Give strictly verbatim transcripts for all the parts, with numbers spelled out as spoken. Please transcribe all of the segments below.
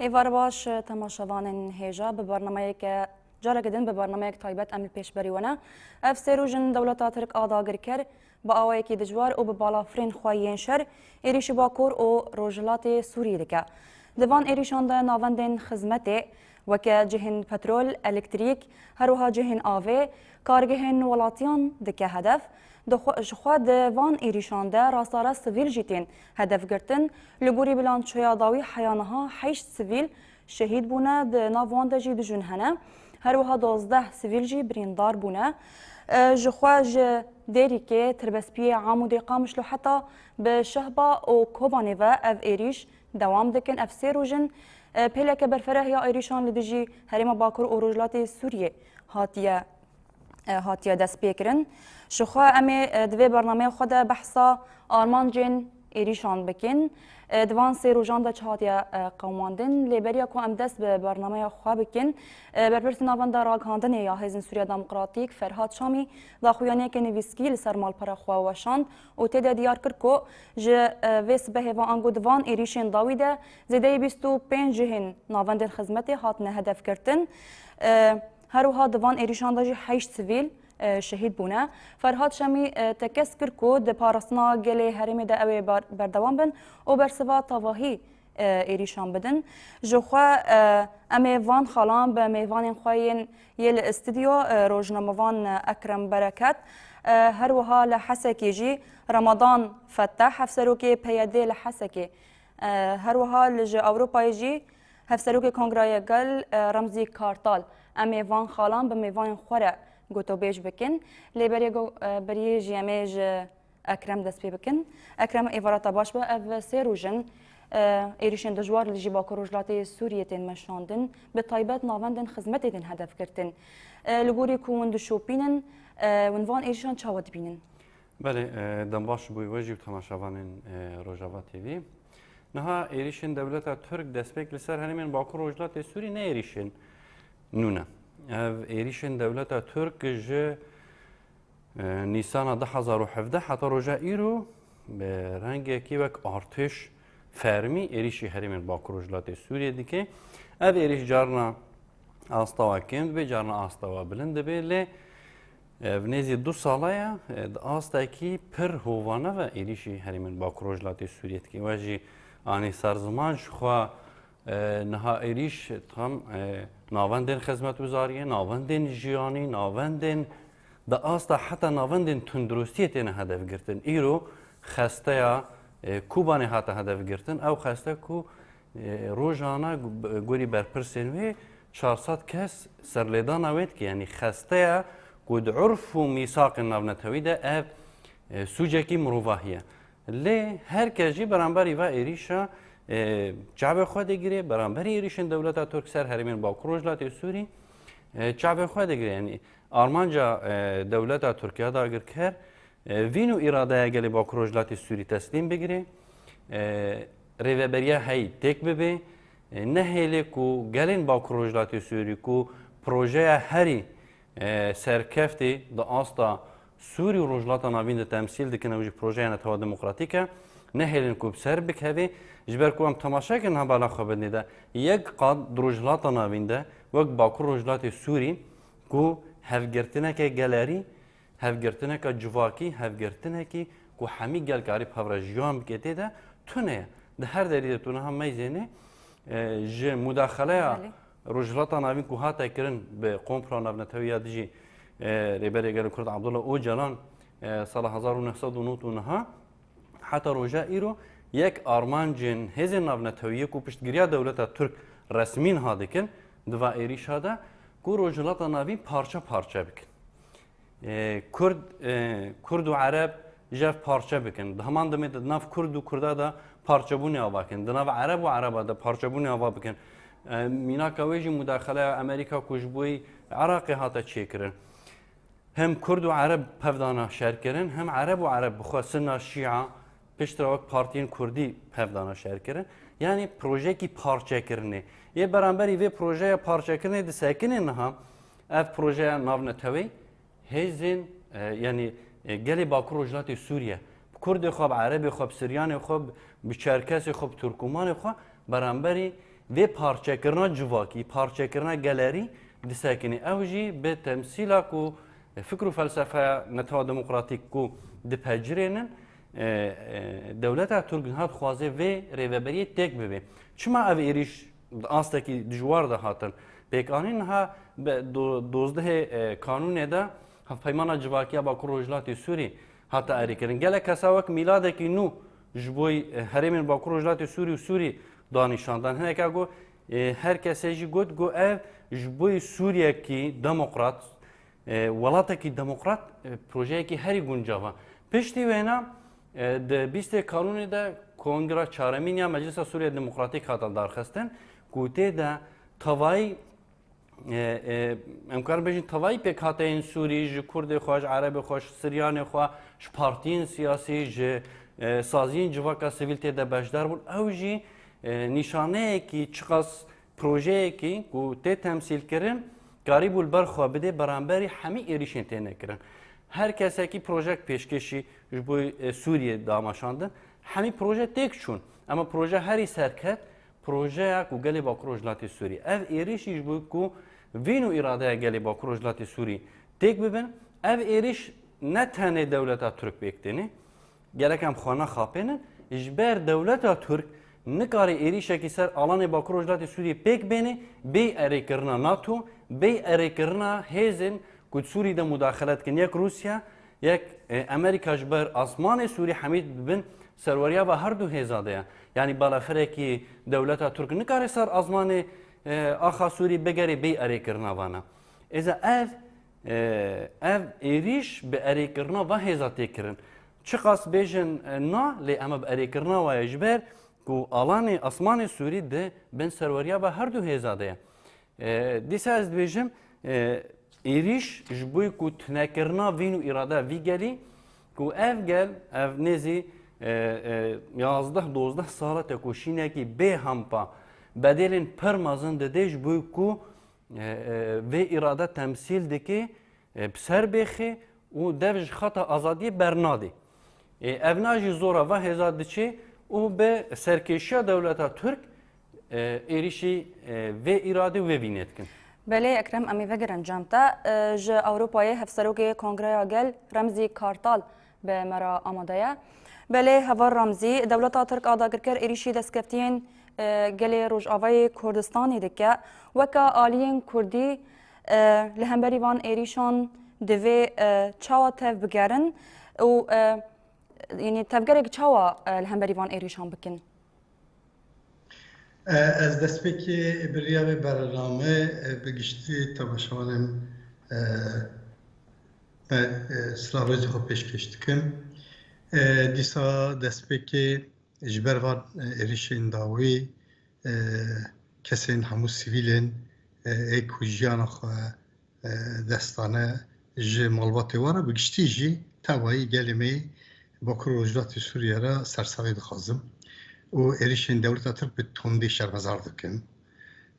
Êvar baş, temaşevanên hêja, bi bernameyeke, careke din bi bernameyek taybet em li pêşberî we ne. Ev sê roj in dewleta Tirk a dagirker bi awayekî dijwar û bi balafirên xwe yên şer êrîşî Bakur û Rojhilatê Sûriyê dike. Di van êrîşan de navendên xizmetê weke cihên petrol, elektrîk, her wiha cihên avê, kargehên welatiyan dike hedef. Di xwe, ji xwe di van êrîşan de rastarast sivîl jî tên hedef girtin. Li gorî bilançoya dawî heya niha heşt sivîl şehîd bûne, di nav wan de jî du jin hene. Her wiha duwazdeh sivîl jî birîndar bûne. E, ji xwe ji Dêrîkê, Tirbespiyê, Amûdê, Qamişlo heta bi Şehba û Kobanê ve ev êrîş dewam dikin. Ev sê roj in, e, pêleke berfereh ya êrîşan li dijî Herêma Bakur û Rojhilatê Sûriyê hatiye, e, hatiye destpêkirin. Ji xwe em ê, e, di vê bernameyê xwe de behsa armancên êrîşan bikin. E, di van sê rojan de çi hatiye, e, qewimandin? Lê beriya ku em dest bi bernameya xwe bikin, e, berpirsê Navenda Ragihandinê ya Hêzên Sûriya Demokratîk Ferhat Şamî daxuyaniyeke nivîskî li ser malpera xwe weşand û tê de diyar kir ku ji, e, vê sibehê ve ango di van êrîşên dawî de zêdeyî bîst û pênc cihên navendên xizmetê hatine hedefgirtin. E, her wiha di van êrîşan de jî heşt sivîl, e, şehîd bûne. Ferhat Şamî, e, tekez kir ku di parastina gelê herêmê de ew ê ber-, berdewam bin û bersiva tevahî, e, êrîşan bidin. Ji xwe, e, em ê van xalan bi mêvanên xwe yên yê li stûdyo, e, rojnamevan, e, Ekrem Bereket, e, her wiha li Hesekê jî Remadan Fettah, hevserokê P Y D li Hesekê, e, her wiha li ji Ewropayê jî hevserokê Kongreya Gel, e, Remzî Kartal. Em ê van xalan bi mêvanên xwe re gotobêj bikin. Lê berê go-, e, beriyê jî em ê ji Ekrem dest pê bikin. Ekrem, êvara te baş be. Ev sê roj in, e, êrîşên dijwar li dijî Bakur Rojhilatê Sûriyê tên meşandin, bi taybet navendên xizmetê tên hedefgirtin. E, li gorî ku hûn dişopînin, e, hûn van êrîşan çawa dibînin? Belê, e, dem baş bo we jî û temaşevanên, e, Rojava T V. Niha êrîşên dewleta Tirk destpêk li ser herêmên Bakur Rojhilatê Sûrî ne êrîşên nû ne. Ev êrîşên dewleta Tirk ji, e, Nîsana du hezar û hevdeh heta roja îro bi rengekî wek artêş fermî êrîşî herêmên Bakur Rojhilatê Sûriyê dike. Ev êrîş carna asta wa kêm dibe, carna asta wa bilind dibe, lê, e, ev nêzî du sala ye, e, di astekî pir hovane ve êrîşî herêmên Bakur Rojhilatê Sûriyê dike. We jî anî ser ziman, ji xwe, e, niha êrîş tam, e, navendên xizmetguzariyê, navendên jiyanî, navendên di asta heta navendên tunduristiyê têne hedef girtin. Îro xesteya, e, Kobanê hate hedef girtin. Ew xeste ku, e, rojane gu-, gorî berpirsên wê çar sed kes serlêdana wê dike. Yanî xesteya ku di urf û mîsaqên navnetewî de ev, e, sûcekî mirovahî ye. Lê her kes jî beramberî va êrîşa, e, çavê xwe digire, beramberî êrîşên dewleta Tirk ser herêmên Bakur Rojhilatê Sûrî, e, çavê xwe digire. Yanî armanca, e, dewleta Tirk ya dagirker, e, vîn û îradeya gelê Bakur Rojhilatê Sûrî teslîm bigire, e, rêveberiya heyî têk bibe, e, nehêle ku gelên Bakur Rojhilatê Sûrî ku projeya herî, e, serkeftî di asta Sûrî û Rojhilata Navîn de temsîl dikin, ew jî projeya Netewa Demokratîk e, nehêlin ku bi ser bikeve, ji ber ku em temaşe kirin ha bala xwe binê de, yek qat di Rojhilata Navîn de wek Bakur Rojhilatê Sûrî ku hevgirtineke gelerî, hevgirtineke civakî, hevgirtinekî ku hemî gel karî bi hev re jiyan bike tê de tune ye. Di her derî de tu niha meyzênê, e, ji mudaxeleya Belê. Rojhilata Navîn ku hate kirin bi komploya navnetewî ya dijî, e, Rêberê Gelê Kurd Abdullah Ocalan, e, sala hezar û neh sed û nod û niha heta roja îro yek armancên hêzên navnetewî yê ku piştgiriya dewleta Tirk resmî niha dikin, di va êrîşa de ku Rojhilata Navîn parçe parçe bikin. E, Kurd, e, Kurd û Ereb ji hev parçe bikin. Di heman demê de di nav Kurd û Kurda de parçebûnê ava bikin. Di nav Ereb û Ereba de parçebûnê ava bikin. E, mînaka wê jî mudaxeleya Amerîka ku ji bo Iraqê hate çêkirin. Hem Kurd û Ereb pevdana şer kirin, hem Ereb û Ereb bi xwe Sinna Şîa piştre wek partiyên Kurdî pevdana şer kirin. Yanî projeyekî parçekirinê. Yê beramberî vê projeya parçekirinê disekine niha ev projeya navneteweyî hêzên, e, yanî, e, gelê Bakur Rojhilatê Sûriye, bi Kurdê xwe, bi Erebê xwe, bi Siryanê xwe, bi Çerkesê xwe, bi Turkumanê xwe, beramberî vê parçekirina civakî, parçekirina gelerî disekinî. Ew jî bi temsîla ku fikr û felsefeya Netewa Demokratîk ku dipecirênin, e, e, dewleta Tirk niha dixwaze vê rêveberiyê têk bibê. Çima ev êrîş di astekî dijwar de hatin pêkanîn? Niha bi do-, dozdehê, e, kanûnê de Hevpeymana Civakiya Bakur Rojhilatê Sûrî hate erêkirin. Gelek kesa wek mîladekî nû ji bo, e, herêmên Bakur Rojhilatê Sûrî û Sûrî danîşandan. Hineka got, e, her kesê jî got, got ev ji bo Sûriyekî demokrat, e, welatekî demokrat, e, projeyekî herî guncav e. Piştî wêna, e, di bîstê kanûnê de Kongra Çaremîn ya Meclisa Sûriya Demokratîk hate darxistin, ku tê de tevayî, e, e, em karin bêjin tevayî pêkhateyên Sûrî ji Kurdê xwe, ji Erebê xwe, ji Siryanê xwe, ji partiyên siyasî, ji, e, saziyên civaka sivîl tê de beşdar bûn. Ew jî, e, nîşaneyekî çiqas projeyekî ku tê temsîlkirin, karîbû li ber xwe bidê beramberî hemî êrîşên têne kirin. Her kesekî projek pêşkêşî ji bo, e, Sûriyê damaşandin. Hemî proje têk çûn. Ema proje herî serket, projeya ku gelê Bakur Rojhilatê Sûrî. Ev êrîşî ji bo ku vîn û îradeya gelê Bakur Rojhilatê Sûrî têk bibin. Ev êrîş ne tenê dewleta Tirk pêk têne. Gerek em xwe nexapênin. Ji ber dewleta Tirk nikare êrîşekî ser alanê Bakur Rojhilatê Sûriyê pêk bêne, bê erêkirina nato, bê erêkirina hêzên ku di Sûrî de mudaxele dikin. Yek Rûsya, yek, e, Amerîka ji ber asmanê Sûrî hemî di bin serweriya ve her du hêza de ye. Yanî balafirekî dewleta Tirk nikare ser asmanê, e, axa Sûrî bigerê bê erêkirina vana. Êza ev, e, ev êrîş bi erêkirina va hêza tê kirin. Çiqas bêjin, e, na, lê ema bi erêkirina wa ye ji ber ku alanê asmanê Sûrî di bin serweriya va her du hêza de ye. E, dîsa ez dibêjim, e, êrîş ji bo ku tunekirina vîn û îrada vî gelî, ku ev gel, ev nêzî, e, e, yazdeh dozdeh sal e tekoşînekî bê hempa bedêlên pir mezin didê ji bo ku, e, e, vê îrada temsîl dike, e, bi ser bêxê û dev ji xeta azadiyê bernadê. E, ev na jî zora va hêza diçe û bi serkêşiya dewleta Tirk, e, êrîşî, e, vê îradê û vê vînê dikin. Belê Ekrem, em ê vegerin cem te. E, ji Ewropayê Hevserokê Kongreya Gel Remzî Kartal bi me re amade ye. Belê heval Remzî, dewleta Tirk a dagirker êrîşî destkeftiyên, e, gelê Rojavayê Kurdistanê dike. Weke aliyên Kurdî, e, li hemberî van êrîşan divê, e, çawa tev bigerin û, e, yanî tevgerek çawa, e, li hemberî van êrîşan bikin? E, ez destpêkê bi riya vê bername, e, bi giştî temaşevanên, e, me, e, silavê xwe pêşkêş dikim. E, dîsa destpêkê ji ber van, e, êrîşên dawî, e, kesên hemû sivîlên, e, ê ku jiyana xwe, e, dest dane ji malbatê we re, bi giştî jî tevayî gelê me yê Bakur Rojhilatê Sûriye re sersaxî dixwazim û êrîşên dewleta Tirk bi tundî şermezar dikim.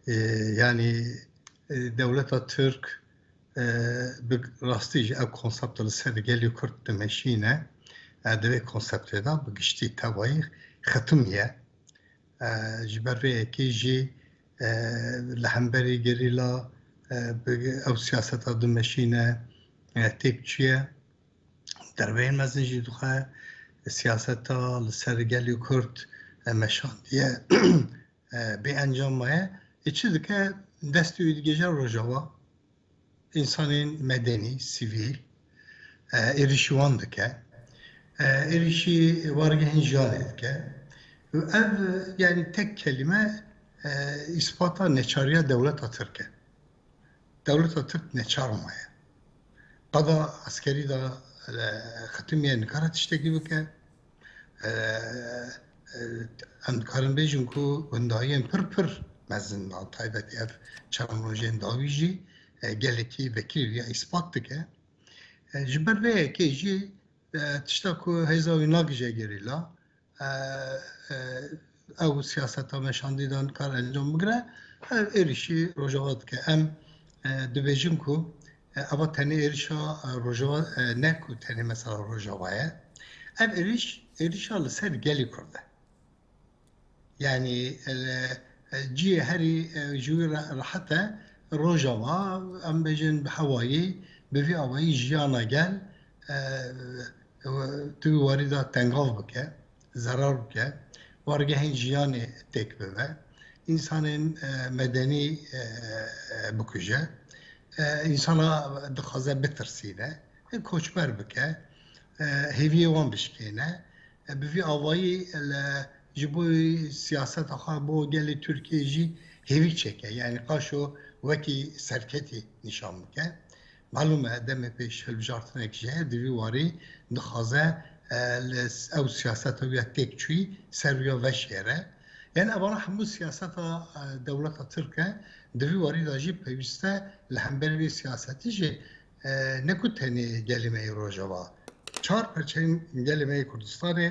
E, yanî, e, dewleta Tirk, e, bi rastî jî ev konsepta li ser gelê Kurd dimeşîne, e, di vê konseptê de bi giştî tevayî xetimiye. E, ji ber vê yekê jî, e, li hemberî gerîla, e, bi ew siyaseta dimeşîne, e, têk çûye. Derbeyên mezin jî dixwe siyaseta li ser gelê Kurd, e, meşandiye, e, bê encam maye. Ê çi dike? Destê wî digihîje Rojava. Însanên medenî, sivîl, e, êrîşî wan dike. E, êrîşî wargehên jiyanê dike. Ev, yanî tek kelîme, e, îspata neçariya dewleta Tirk e. Dewleta Tirk neçar maye. Qada eskerî de, e, xetimiye, nikare tiştekî bike. E, e, em dikarin bêjin ku gundahiyên pir pir mezin, a taybetî ev çend rojên dawî jî, e, gelekî vekirî ya îspat dike. E, ji ber vê yekê jî, e, tişta ku hêza wî nagije gerîla, e, e, ew siyaseta meşandî de nikare encam bigire, ev êrîşî Rojava dike. Em, e, dibêjin ku, e, eva tenê êrîşa, e, Rojava, e, ne ku tenê mesela Rojava ye. Ev êrîş, êrîşa li ser gelê Kurd e. Yanî, e, Cihê herî, e, ji wî re, rehet e. Rojava, em bêjin bi hewayî, bi vî awayî jiyana gel, e, tu wî warî de tengav bike, zerar bike, wargehên jiyanê têk bibe, însanên, e, medenî, e, e, bikuje, e, însana dixwaze bitirsîne, e, koçber bike, e, hêviyê wan bişkêne. E, bi vî awayî li, ji bo siyaseta xwe bo gelê Tirkiyê jî hêvî çêke. Yanî qaşo wekî serketî nîşan bike. Malûm e, demê pêş hilbijartinek jî heye, di vî warî dixwaze, e, li s-, ew siyaseta wî ya têk çûyî ser wî ya veşêre. Yanî evana hemû siyaseta, e, dewleta Tirk e, di vî warî de jî pêwîst e li hemberî vê siyasetî jî, e, ne ku tenê gelê me yê Rojava, çar perçeyên gelê me yê Kurdistanê,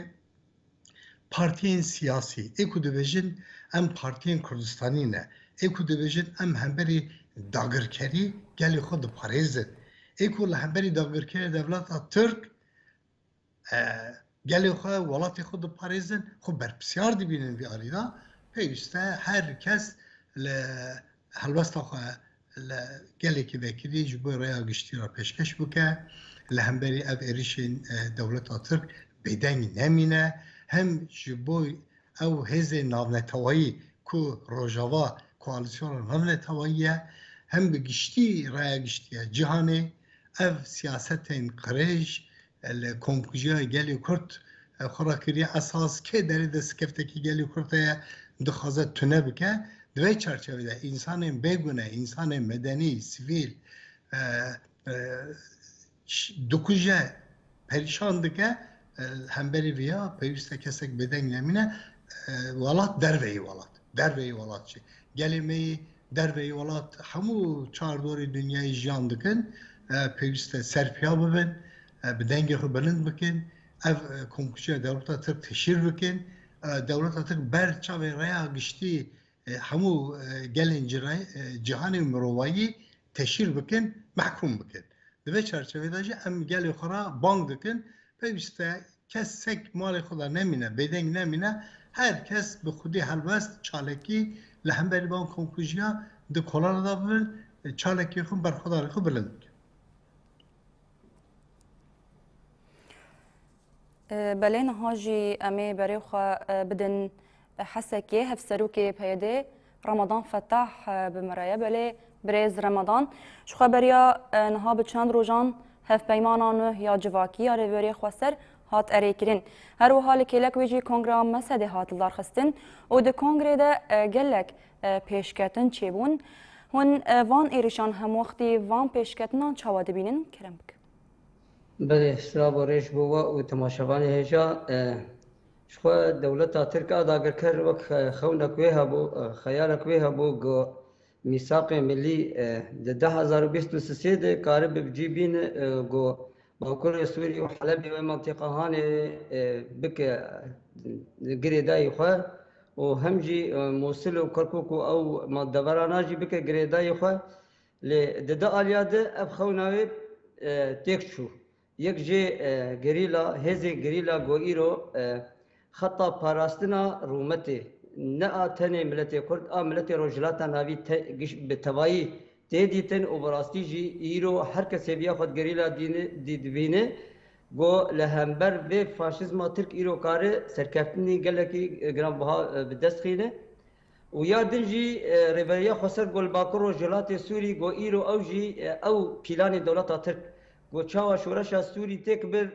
partiyên siyasî, ê ku dibêjin em partiyên Kurdistanî ne, ê ku dibêjin em hemberî dagirkerî gelê xwe diparêzin, ê ku li hemberî dagirkerê dewleta Tirk, e, gelê xwe, welatê xwe diparêzin, xwe berpirsiyar dibînin vî alî de, pêwîst e her kes li helwesta xwe li gelekî vekirî ji bo rêya giştî re pêşkeş bike. Li hemberî ev êrişên, e, dewleta Tirk bêdeng nemîne. Hem ji bo ew hêzên navnetewayî ku Rojava koalîsyona navnetewayî ye, hem bi giştî raya giştî ya cîhanê, ev siyasetên qirêj, li komkujiya gelê Kurd, e, xwe re kiriye esas, kê derê destkeftekî gelê Kurd heye, dixwaze tune bike. Di vê çarçevê de însanên bêgune, însanên medenî, sivîl, e, e, ş-, dikuje, perîşan dike, e, hemberî viya pêwîst e kesek bêdeng nemîne, e, welat derveyî welat. Derveyî welat jî. Gelê me yê derveyî welat hemû çardorê dinyayê jiyan dikin, e, pêwîst e serpiya bibin, e, bi dengê xwe bilind bikin. Ev, e, komkujiya dewleta Tirk teşhîr bikin. E, dewleta Tirk ber çavê raya giştî, e, hemû, e, gelên cira-, e, cîhanê û mirovayî teşhîr bikin, mehkûm bikin. Di vê çarçevê de jî em gelê xwe re bang dikin, pêwîst e kesek malê xwe de nemîne, bêdeng nemîne, her kes bi xwedî helwest, çalakî li hemberî van komkujiya di kolana de bibin, çalakiyê xwe, berxwedanê xwe bilind bikin. E, belê, niha jî em ê berê xwe, e, bidin Hesekê. Hevserokê P Y D'ê Ramadan Fetah, e, bi me re ye. Belê, birêz Ramadan, ji xweberiya, e, niha bi çend rojan hevpeymana nû ya civakî ya Rêveberiya Xweser hat erêkirin. Her wiha li kêlek wê jî Kongreya Mesedê hat lidarxistin û di kongrê de, e, gelek, e, pêşketin çêbûn. Hûn, e, van êrişan hemwextî van pêşketinan çawa dibînin? Kerem bikin. Belê, silav û rêz bo we û temaşevanê hêja. E, ji xwe dewleta Tirk a dagirker wek xe-, xewnek wê hebû, e, xeyalek wê hebû, ku mîsaqê milî, e, di du hezar û bîst û sê de karibe bi cî bîne, e, ku Bakurê Sûrî û Helebê wê mentiqa Hanê, e, bike, e, girêdayî xwe û hem jî, e, Mûsil û Kirkûk û ew ma-, deverana jî bike girêdayî xwe. Lê di du aliya de ev xewna wê, e, têk çû. Yek jê, e, gerîla, hêzên gerîla ku îro, e, xeta parastina rûmetê, ne a tenê miletê Kurd, a miletê Rojhilata Navî te-, giş-, bi tevayî tê dîtin û bi rastî jî îro her kes hêviya xwe di gerîla dîni-, dî-, dibîne, ku li hember vê faşîzma Tirk îro kare serkeftinî gelekî, e, giranbiha, e, bi dest xîne. Û ya din jî, e, Rêveberiya Xweser ku li Bakur Rojhilatê Sûrî ku îro ew jî, e, ew pîlanê dewleta Tirk ku çawa şoreşa Sûrî têk bir,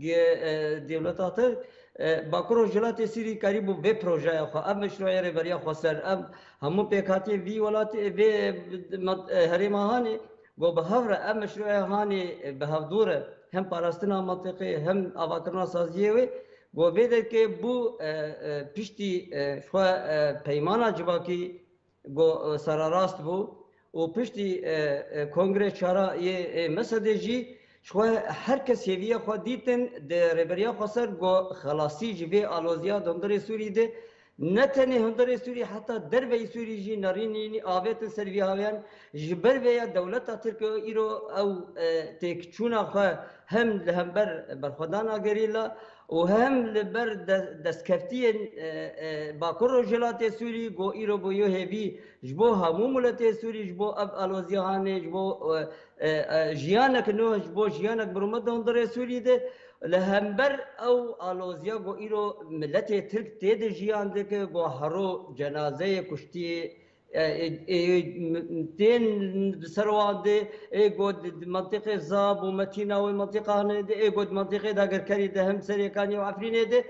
ge-, e, dewleta Tirk, e, Bakur Rojhilatê Sûrî karîbû vê projeya xwe, ev meşrûya Rêveberiya Xweser, ev hemû pêkhatiyên vî welatê, vê, e, herêma Hanê ku bi hev re ev meşrûya Hanê, e, bi hevdû re hem parastina mentiqê hem avakirina saziyê wê, ku vê derkê bû, e, e, piştî, e, xwe, e, peymana civakî ku, e, sererast bû û piştî, e, e, Kongre Çara yê, e, Mesedê jî ji xwe her kes hêviya xwe dîtin di Rêveberiya Xweser ku xelasî ji vê aloziya di hundirê Sûrî de, ne tenê hundirê Sûrî, heta derveyî Sûrî jî nerînî avêtin ser vî hawiyan. Ji ber vê ya dewleta Tirk îro ew, e, têkçûna xwe hem li hember berxwedana gerîla û hem li ber de-, destkeftiyên, e, e, Bakur Rojhilatê Sûrî, ku îro bûyo hêvî ji bo hemû miletê Sûrî, ji bo ev aloziya hanê, ji bo, e, e, e, jiyanek nû, ji bo jiyanek bi rûmet de hundirê Sûrî de, li hember ew aloziya ku îro miletê Tirk tê de jiyan dike, ku hero cenazeyê kuştiyê, e, e, e, m-, tên bi ser wan de, ê ku di, di mentiqê Zab û Metîna wê mentiqanê de, ê ku di mentiqê dagirkerî de hem Serêkanî û Efrînê de,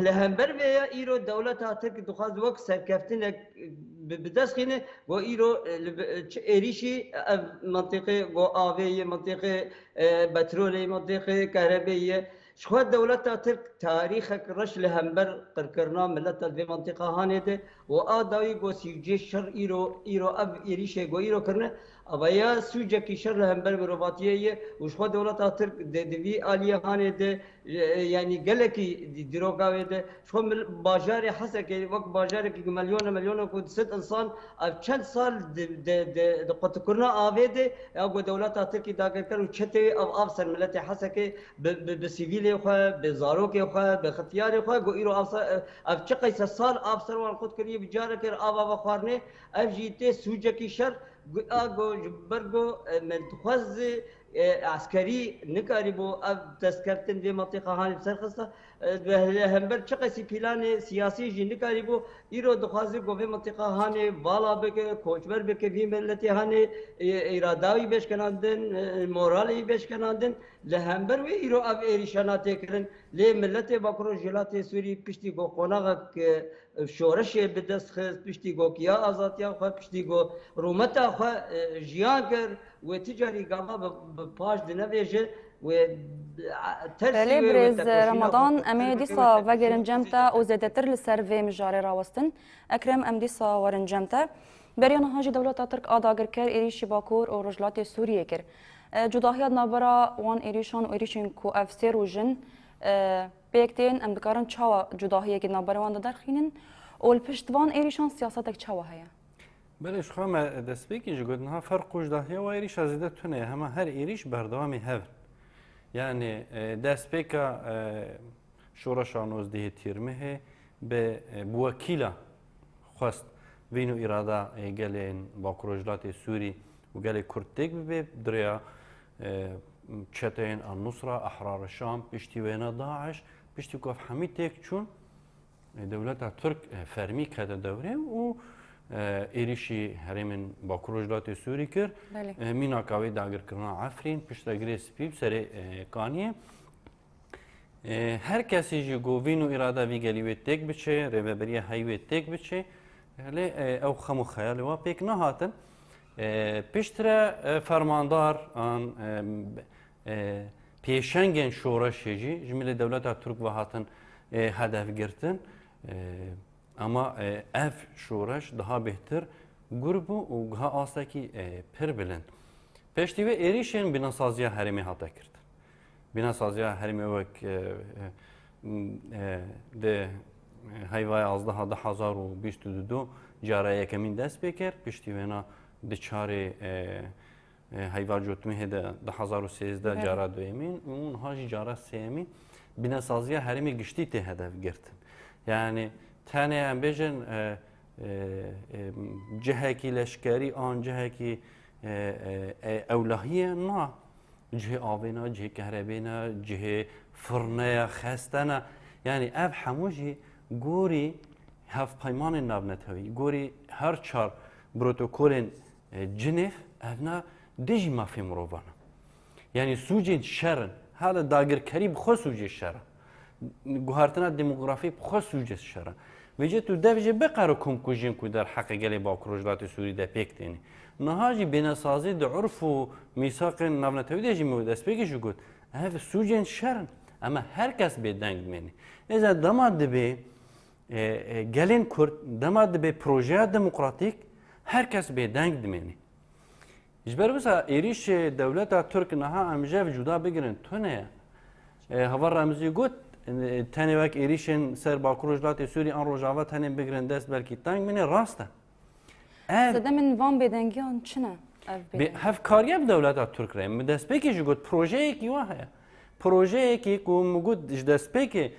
Li hember vê ya îro dewleta Tirk dixwaz wek serkeftinek bi, bi dest xîne, ku îro, e, li bi, çi êrîşî ev mentiqê ku avê ye, mentiqê, e, petrolê ye, mentiqê kehrebê ye. Ji xwe dewleta Tirk tarîxek reş li hember qirkirina mileta li vê mentiqa hanê de û a dawî ku sîcê şer îro, îro ev êrîşê ku îro kirine, Ava ya sûcekî şer li hember mirovatiyê ye û ji xwe dewleta Tirk di, di vî aliyê hanê de, e, yanî gelekî di-, dîroka wê de, ji xwe mil-, bajarê Hesekê wek bajarekî ku milyona milyona ku di sed insan ev çend sal di, di, di, di qutikirina avê de, ya ku dewleta Tirkî dagirker û çetê wê ev av ser miletê Hesekê bi, bi, bi sivîlê xwe, bi zarokê xwe, bi xitiyarê xwe, ku îro ev ser, ev çi qeyse sal av ser wan qut kiriye, bi carekê re ava vexwarinê, ev jî tê sûcekî şer, Gu-, a go ji ber go, e, me dixwaz, e, eskerî nikarîbû ev destkeftin vê mentiqa hanê bi ser xista. E, bi he-, hember çiqasî planê siyasî jî nikarîbû. Îro dixwaze ku vê mentiqa hanê vala bike, koçber bike, vî miletê hanê, e, îrada wî bêşkenandin, e, moralê wî bêşkenandin. Li hember wê îro ev êrîşana tê kirin. Lê miletê Bakur Rojhilatê Sûrî piştî ku qonaxek, e, şoreşê bi dest xist, piştî ku kiya azadiya xwe, piştî ku rûmeta xwe, e, jiyan kir, wê ti carî gava bi, bi paş dinevêje, wê, e, tersî Belê wê, wê birêz tekoşîna xwe Ramadan, em ê dîsa vegerin cem te û zêdetir li ser vê mijarê rawestin. Ekrem, em dîsa werin cem te. Beriya niha jî dewleta Tirk a dagirker êrîşî Bakur û Rojhilatê Sûriyê kir. E, cudahiya di navbera wan êrîşan û êrîşên ku ev sê roj in, e, pêk tên, em dikarin çawa cudahiyekê di navbera wan de derxînin û li pişt van êrîşan siyasetek çawa heye? Belê, ji xwe me destpêkî jî got, niha ferq û cudahiya wa êrîşa zêde tune ye. Hema her êrîş berdewamê hev in. Yani, e, destpêka, e, şoreşa nozdehê Tîrmehê bi, e, bi wekîla xwest vîn û îrada, e, gelên Bakur Rojhilatê Sûrî û gelê Kurd têk bibe, bi rêya, e, çeteyên El-Nusra, Ehrar Şam, piştî wêne DAIŞ, piştî ku ev hemî têk çûn, e, dewleta Tirk, e, fermî kete dewrê û, e, êrîşî herêmên Bakur Rojhilatê Sûrî kir. Belê. E, mînaka wê dagirkirina Efrîn, piştre Girê Spî bi serê, e, Kaniyê. E, her kesî jî ku vîn û îrada vî gelî wê têk biçe, rêveberiya heyî wê têk biçe, lê, e, ew xem û xeyalê wa pêk nehatin. E, piştre, e, fermandar an, e, e, pêşengên şoreşê jî ji milê dewleta Tirk ve hatin, e, hedef girtin. E, Ama, e, ev şoreş daha bêhtir gur bû û giha astekî, e, pir bilind. Piştî wê êrîşên bînasaziya herêmê hate kirdin. Bînasaziya herêmê wek, e, e, e, di heyvaya azdeha du hezar û bîst û du cara yekemîn dest pê kir, piştî wêna di çarê, e, E, heyva cotmehê de du hezar û sêzdeh Belê. cara duyemîn û niha jî cara sêyemîn bînesaziya herêmê giştî tê hedef girtin. Yani tenê em bêjin, e, e, e, cihekî leşkerî an cihekî, e, e, e, ewlehiyê na. Cihê avê ne, cihê kehrebê ne, cihê firne ye, xeste ne. Yani ev hemû jî gorî hevpeymanên navnetewî, gorî her çar protokolên, e, Cinêv, ev ne dijî mafê mirovan e. Yani sûcên şer in. Hala dagirkerî bi xwe sûcê şer e. Guhartina demografî bi xwe sûcê şer e. Vêce tu dev jê biqero komkujiyên ku derheqê gelê Bakur Rojhilatê Sûrî de pêk têne. Niha jî bênesazî di urf û mîsaqên navnetewî de jî min destpêkê jî got. Ev sûcên şer in. Ema her kes bêdeng dimêne. Êza dema dibê, e, e, gelên Kurd, dema dibê projeya demokratîk, her kes bêdeng dimêne. Ji ber wisa êrîşê dewleta Tirk niha em ji ev cuda bigirin tune ye. E, Heval Remzî got, e, tenê wek êrîşên ser Bakur Rojhilatê Sûrî an Rojava tenê bigirin dest belkî teng bîne, rast e. Ev Sedemên van bêdengiyan çi ne? Ev bê- bêdengiyan. Hevkariya bi dewleta Tirk re. Min destpêkê jî got, projeyekî wa heye. Projeyekî ku min got ji destpêkê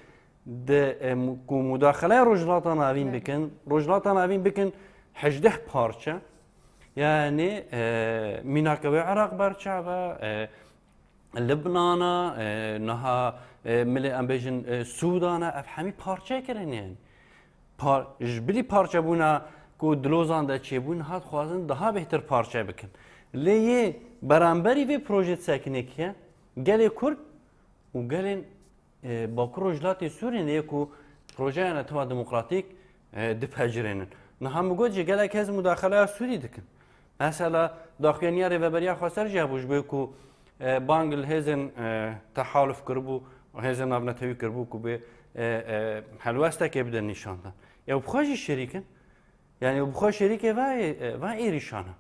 de, e, ku mudaxeleya Rojhilata Navîn bikin, Rojhilata Navîn bikin hejdeh parçe. Yani, e, mînake wê Iraq berçav e, e, Libnana, e, niha, e, milê em bêjin, e, Sûdana, ev hemî parçe kirin yani. Par, ji bilî parçebûna ku di Lozan de çêbûn, hat xwazin daha bêhtir parçe bikin. Lê yê beramberî vê projê sekinekî ye, gelê Kurd û gelên, e, Bakur Rojhilatê Sûriyê ne ku Projeya Netewa Demokratîk, e, dipecirênin. Niha min got jî gelek hêz mudaxeleya Sûrî dikin. Mesela daxuyaniya Rêveberiya Xweser jî hebû ji bo ku, e, bang li hêzên, e, tehaluf kiribû, hêzên navnetewî kiribû ku bê, e, e, helwestekê bidin nîşandan. Ew bi xwe jî şerîk in. Yani bi xwe şerîkê va, e, va êrîşan e.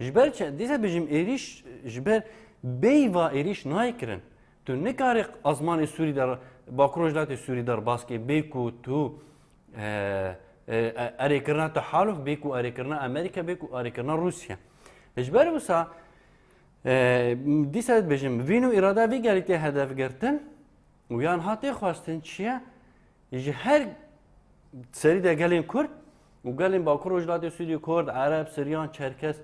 Ji ber çi? Dîsa bêjim êrîş, ji ber bêyî va êrîş nayê kirin. Tu nikarî azmanê Sûrî de, Bakur Rojhilatê Sûrî de rebas kê, bê ku tu, e, e, e, erêkirina tehaluf, bê ku erêkirina Amerîka, bê ku erêkirina Rûsya. Ji ber wisa, e, dîsa dibêjim, vîn û îrada vî gelî tê hedef girtin û yan ha tê xwestin çi ye? Ji her serî de gelên Kurd û gelên Bakur Rojhilatê Sûriyê, Kurd, Ereb, Siryan, Çerkes,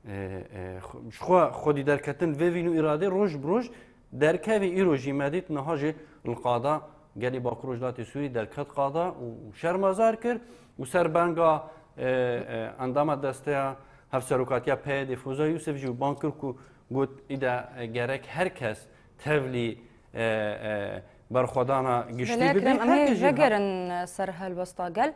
e, e, xwe, ji xwe xwedî derketin vê vîn û îradê roj bi roj derkevî. Îro jî me dît niha jî li qada gelê Bakur Rojhilatê Sûrî derket qada û şermezar kir û ser benga, e, e, endama desteya hevserokatiya P Y D'ê Foza Yûsif jî bang kir ku got, îde, e, gerek her kes tevlî, e, e, berxwedana giştî Belê bibe. Ekrem, em ê Heke jî ha- vegerin ser helwesta gel.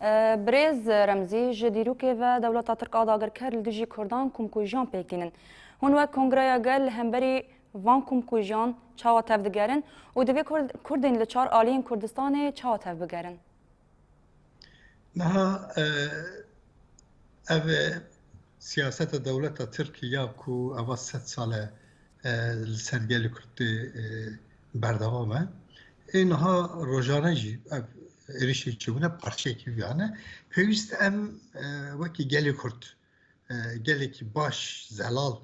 E, Birêz Remzî, ji dîrokê ve dewleta Tirk a dagirker li dijî Kurdan komkujiyan pêk tînin. Hûn wek Kongreya Gel li hemberî van komkujiyan çawa tevdigerin û divê Kurd-, Kurdên li çar aliyên Kurdistanê çawa tevbigerin? Niha, e, ev, e, siyaseta dewleta Tirk ya ku eva sed sal e, e, li ser gelê Kurd tê, e, berdewam e. Ê niha rojane jî ev êrişê çêbûne parçeyekî vî ya ne. Pêwîst em, e, wekî gelê Kurd, e, gelekî baş, zelal,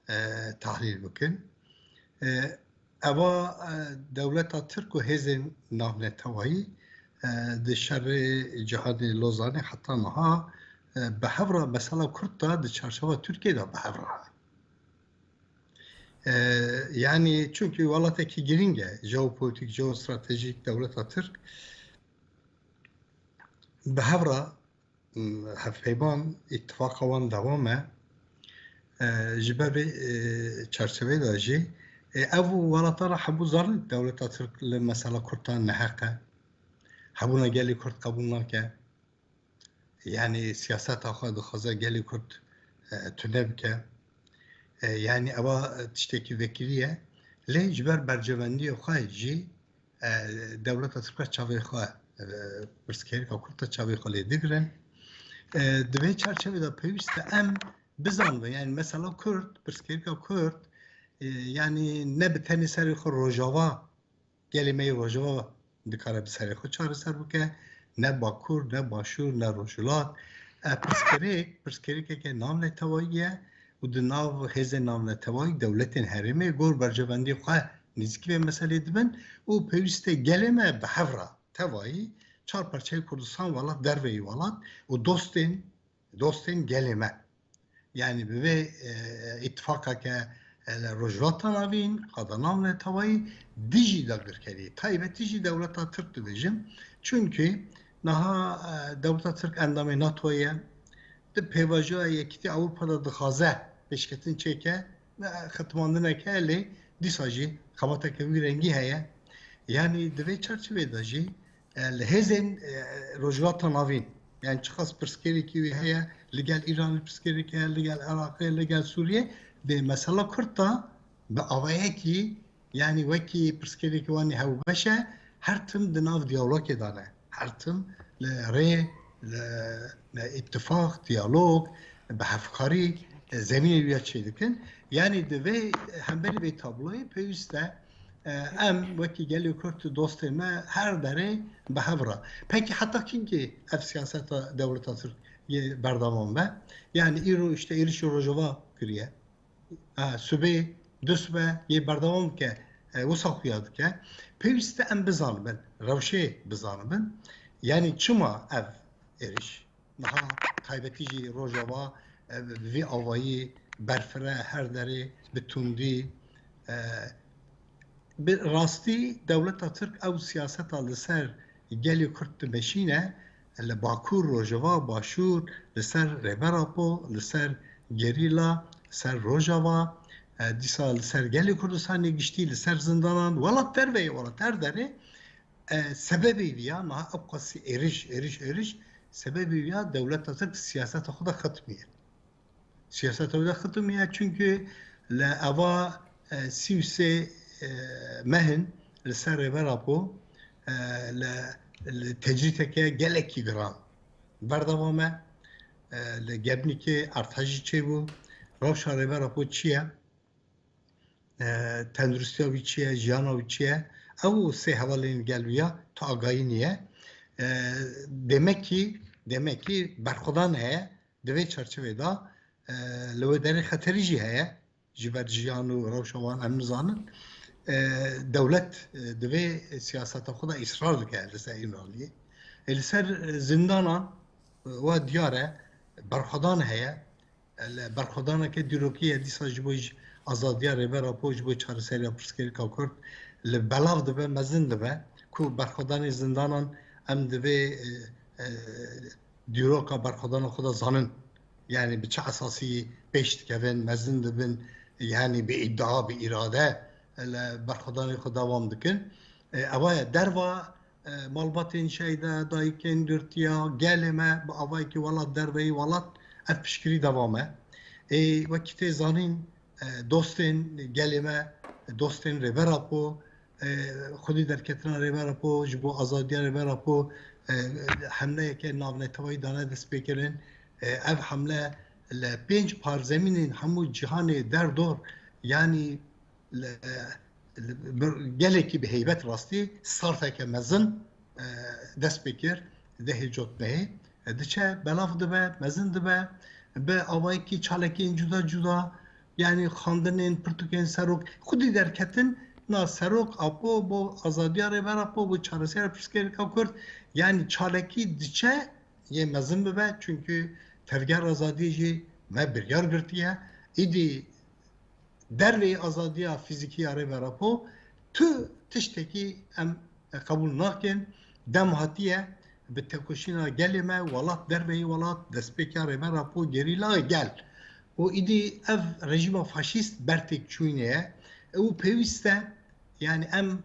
e, tahlîl bikin. E, eva, e, dewleta Tirk û hêzên navnetewayî, e, di şerê cihadê Lozanê heta niha, e, bi hev re mesela Kurd de di çarçeva Tirkiyê de bi hev re hene. E, yanî çunkî welatekî girîng e, jeopolitîk, jeostratejîk dewleta Tirk bi hev re, hevpeyman, îtifaqa wan dewam e. E, ji ber vê, e, çarçevê de jî, e, ev welata re hemû zanin dewleta Tirk li mesela Kurd de neheq e. Hebûna gelê Kurd qebûl nake. Yanî siyaseta xwe dixwaze gelê Kurd, e, tune bike. E, yanî eva tiştekî vekirî ye. Lê ji ber berjewendiyê xwe jî, e, dewleta Tirk çavê xwe, e, pirsgirêka Kurd de çavê xwe lê digirin. E, di vê çarçevê de pêwîst e em bizanibin, yanî mesela Kurd, pirsgirêka Kurd, e, yanî ne bi tenê serê xwe Rojava, gelê me yê Rojava dikare bi serê xwe çareser bike, ne Bakur, ne Başûr, ne Rojhilat. E, pirsgirêk, pirsgirêkeke navnetewayî ye û di nav hêzên navnetewayî dewletên herêmê gor berjewendiyê xwe nêzîkî vê meselê dibin û pêwîst e gelê me bi hev re tevayî çar parçeyê Kurdistan welat derveyî welat û dostên, dostên gelê me. Yanî bi vê, e, îtifaqeke, e, li Rojhilata Navîn, qada navnetewayî dijî dagirkeriyê, taybetî jî dewleta Tirk dibêjim. Çunkî niha, e, dewleta Tirk endamê NATO ye, di pêvajoya Yekîtiya Ewropa de dixwaze pêşketin çêke, e, xetimandineke lê dîsa jî xebateke wî rengî heye. Yanî di vê çarçevê de jî, e, li hêzên, e, Rojhilata Navîn, yanî çiqas pirsgirêkî wî heye, li gel Îranê pirsgirêk heye, li gel Iraqê, li gel Sûriyê, dê mesela Kurd de bi awayekî, yanî wekî pirsgirêkî wan ê hewbeş e, her tim di nav diyalogê de ne. Her tim li rê, li, li îtifaq, diyalog, bi hevkarî, e, zemînê wî ya çêdikin. Yanî di vê hemberî vê tabloyê pêwîst e, e, em wekî gelê Kurd û dostê me her derê bi hev re. Pekî heta kîngê ev siyaseta dewleta Tirk yê berdewam be? Yanî îro işte êrişî Rojava kiriye. Ha, sibê, du sibe yê berdewam bike. e, wisa xuya dike. Pêwîst e em bizanibin, rewşê bizanibin. Yanî çima ev êriş? Niha taybetî jî Rojava, e, vî avayî berfire, her derê bi tundî, e, bi rastî dewleta Tirk ew siyaseta li ser gelê Kurd dimeşîne, li Bakur, Rojava, Başûr, li ser Rêber Apo, li ser gerîla, ser Rojava, e, dîsa li ser gelê Kurdistanê giştî, li ser zindanan, welat derveyî, welat her derê, e, sebebê viya, niha ew qasî êrîş, êrîş, êrîş, sebebê viya dewleta Tirk siyaseta xwe de xitmiye. Siyaseta wî de xitimiye, çunkî li eva, e, sî û sê, e, mehin li ser Rêber Apo, e, li, li tecrîteke gelekî giran berdewam e. E, li Gebnîkê artejî çêbû. Rewşa Rêber Apo çi ye? E, tenduristiya wî çi ye? Jiyana wî çi ye? Ew sê hevalên gel wî ya tu agahî niye. E, demekî, demekî berxwedan heye. Di vê çarçevê de, e, li wê derê xeterî jî heye. Ji ber jiyan û rewşa wan em nizanin. E, dewlet, e, divê siyaseta xwe de îsrar dike li ser Îmraliyê. E, li ser, e, zindanan, e, wa diyar e, berxwedan heye. E, li berxwedaneke dîrokî ye dîsa ji bo j-, azadiya Rêber Apo, ji bo çareseriya pirsgirêka Kurd li belav dibe, mezin dibe ku berxwedanê zindanan em divê, e, e, dîroka berxwedana xwe de zanin. Yanî bi çi esasî pêş dikevin, mezin dibin, yanî bi îdia, bi îrade li berxwedanê xwe dewam dikin. E, ewa ye derva, e, malbatên şehîda, dayikên girtiya, gelê me bi avayekî welat derveyî welat ev piştgirî dewam e. Ê, wekî tê zanîn, e, dostên gelê me, dostên Rêber Apo, e, xwedî derketina Rêber Apo, ji bo azadiya Rêber Apo, e, hemleyeke navneteweyî dane destpêkirin. E, ev hemle li pênc parzemînên hemû cîhanê derdor, yanî li, li bir gelekî bi heybet rastî starteke mezin, e, dest pê kir. Dehê cotmehê, e, diçe, belav dibe, mezin dibe, bi awayekî çalakiyên cuda cuda, yanî xandinên, pirtûkên serok, xwedî derketin, na serok Apo bo azadiya Rêber Apo, bo çareseriya pirsgirêka Kurd, yanî çalakî diçe yê mezin bibe, çunkî tevger azadiyê jî me biryar girtiye. Îdî derveyî azadiya fîzîkî ya Rêber Apo tu tiştekî em qebûl nakin. Dem hatiye bi tekoşîna gelê me, welat derveyî welat, destpêka Rêber Apo, gerîla gel. Û îdî ev rejîma faşîst ber têkçûyînê ye. Û pêwîst e, yanî em,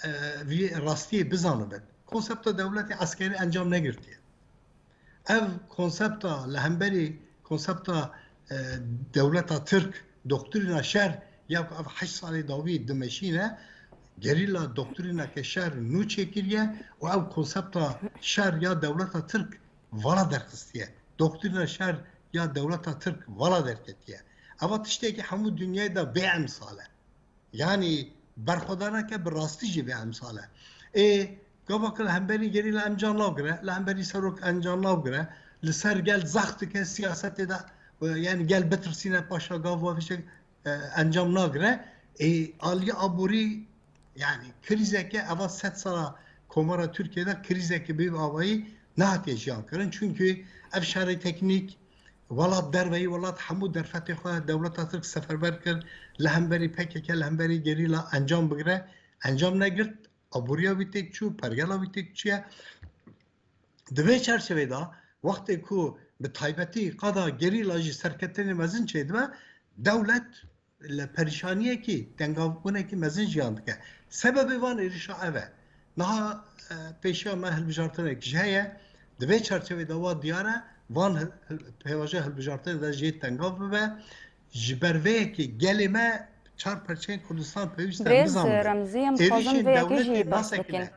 e, vî rastiyê bizanibin. Konsepta dewletê eskerî encam negirtiye. Ev konsepta li hemberî konsepta, e, dewleta Tirk, doktrîna şer ya ku ev heşt salê dawî dimeşîne, gerîla doktrîneke şer nû çêkiriye û ev konsepta şer ya dewleta Tirk vala derxistiye. Doktrîna şer ya dewleta Tirk vala derketiye. Eva tiştekî hemû dinyayê de bê emsal e. Yanî berxwedaneke bi rastî jî bê emsal e. Ê, gava ku li hemberî gerîla encam nagire, li hemberî serok encam nagire, li ser gel zext dike siyasetê de, e, yanî gel bitirsîne paşa gav ve fişek, e, encam nagire. Ê, aliyê aborî, yanî krîzeke eva sed sala Komara Tirkiyê de krîzeke bi vî avayî nehatiye jiyan kirin. Çunkî ev şerê teknîk, welat derveyî welat hemû derfetê xwe dewleta Tirk seferber kir, li hemberî P K K, li hemberî gerîla encam bigire, encam negirt, aboriya wî têk çû, pergela wî têk çûye. Di vê çerçevê de wextê ku bi taybetî qada gerîla jî serketinê mezin çêdibe, dewlet li perîşaniyekî, tengavbûnekî mezin jiyan dike. Sebebê van êrişa ev e. Niha, e, pêşiya me hilbijartinek jî heye. Di vê çerçevê de wa diyar e, van hil-, hil-, pêvajoya hilbijartinê de jê tengav bibe. Ji ber vê yekê gelê me çar perçeyên Kurdistan pêwîst e em Rêz bizanibin. Remzî, em dixwazin Êrişên vê yekê dewletê jî behs nasekine. Bikin.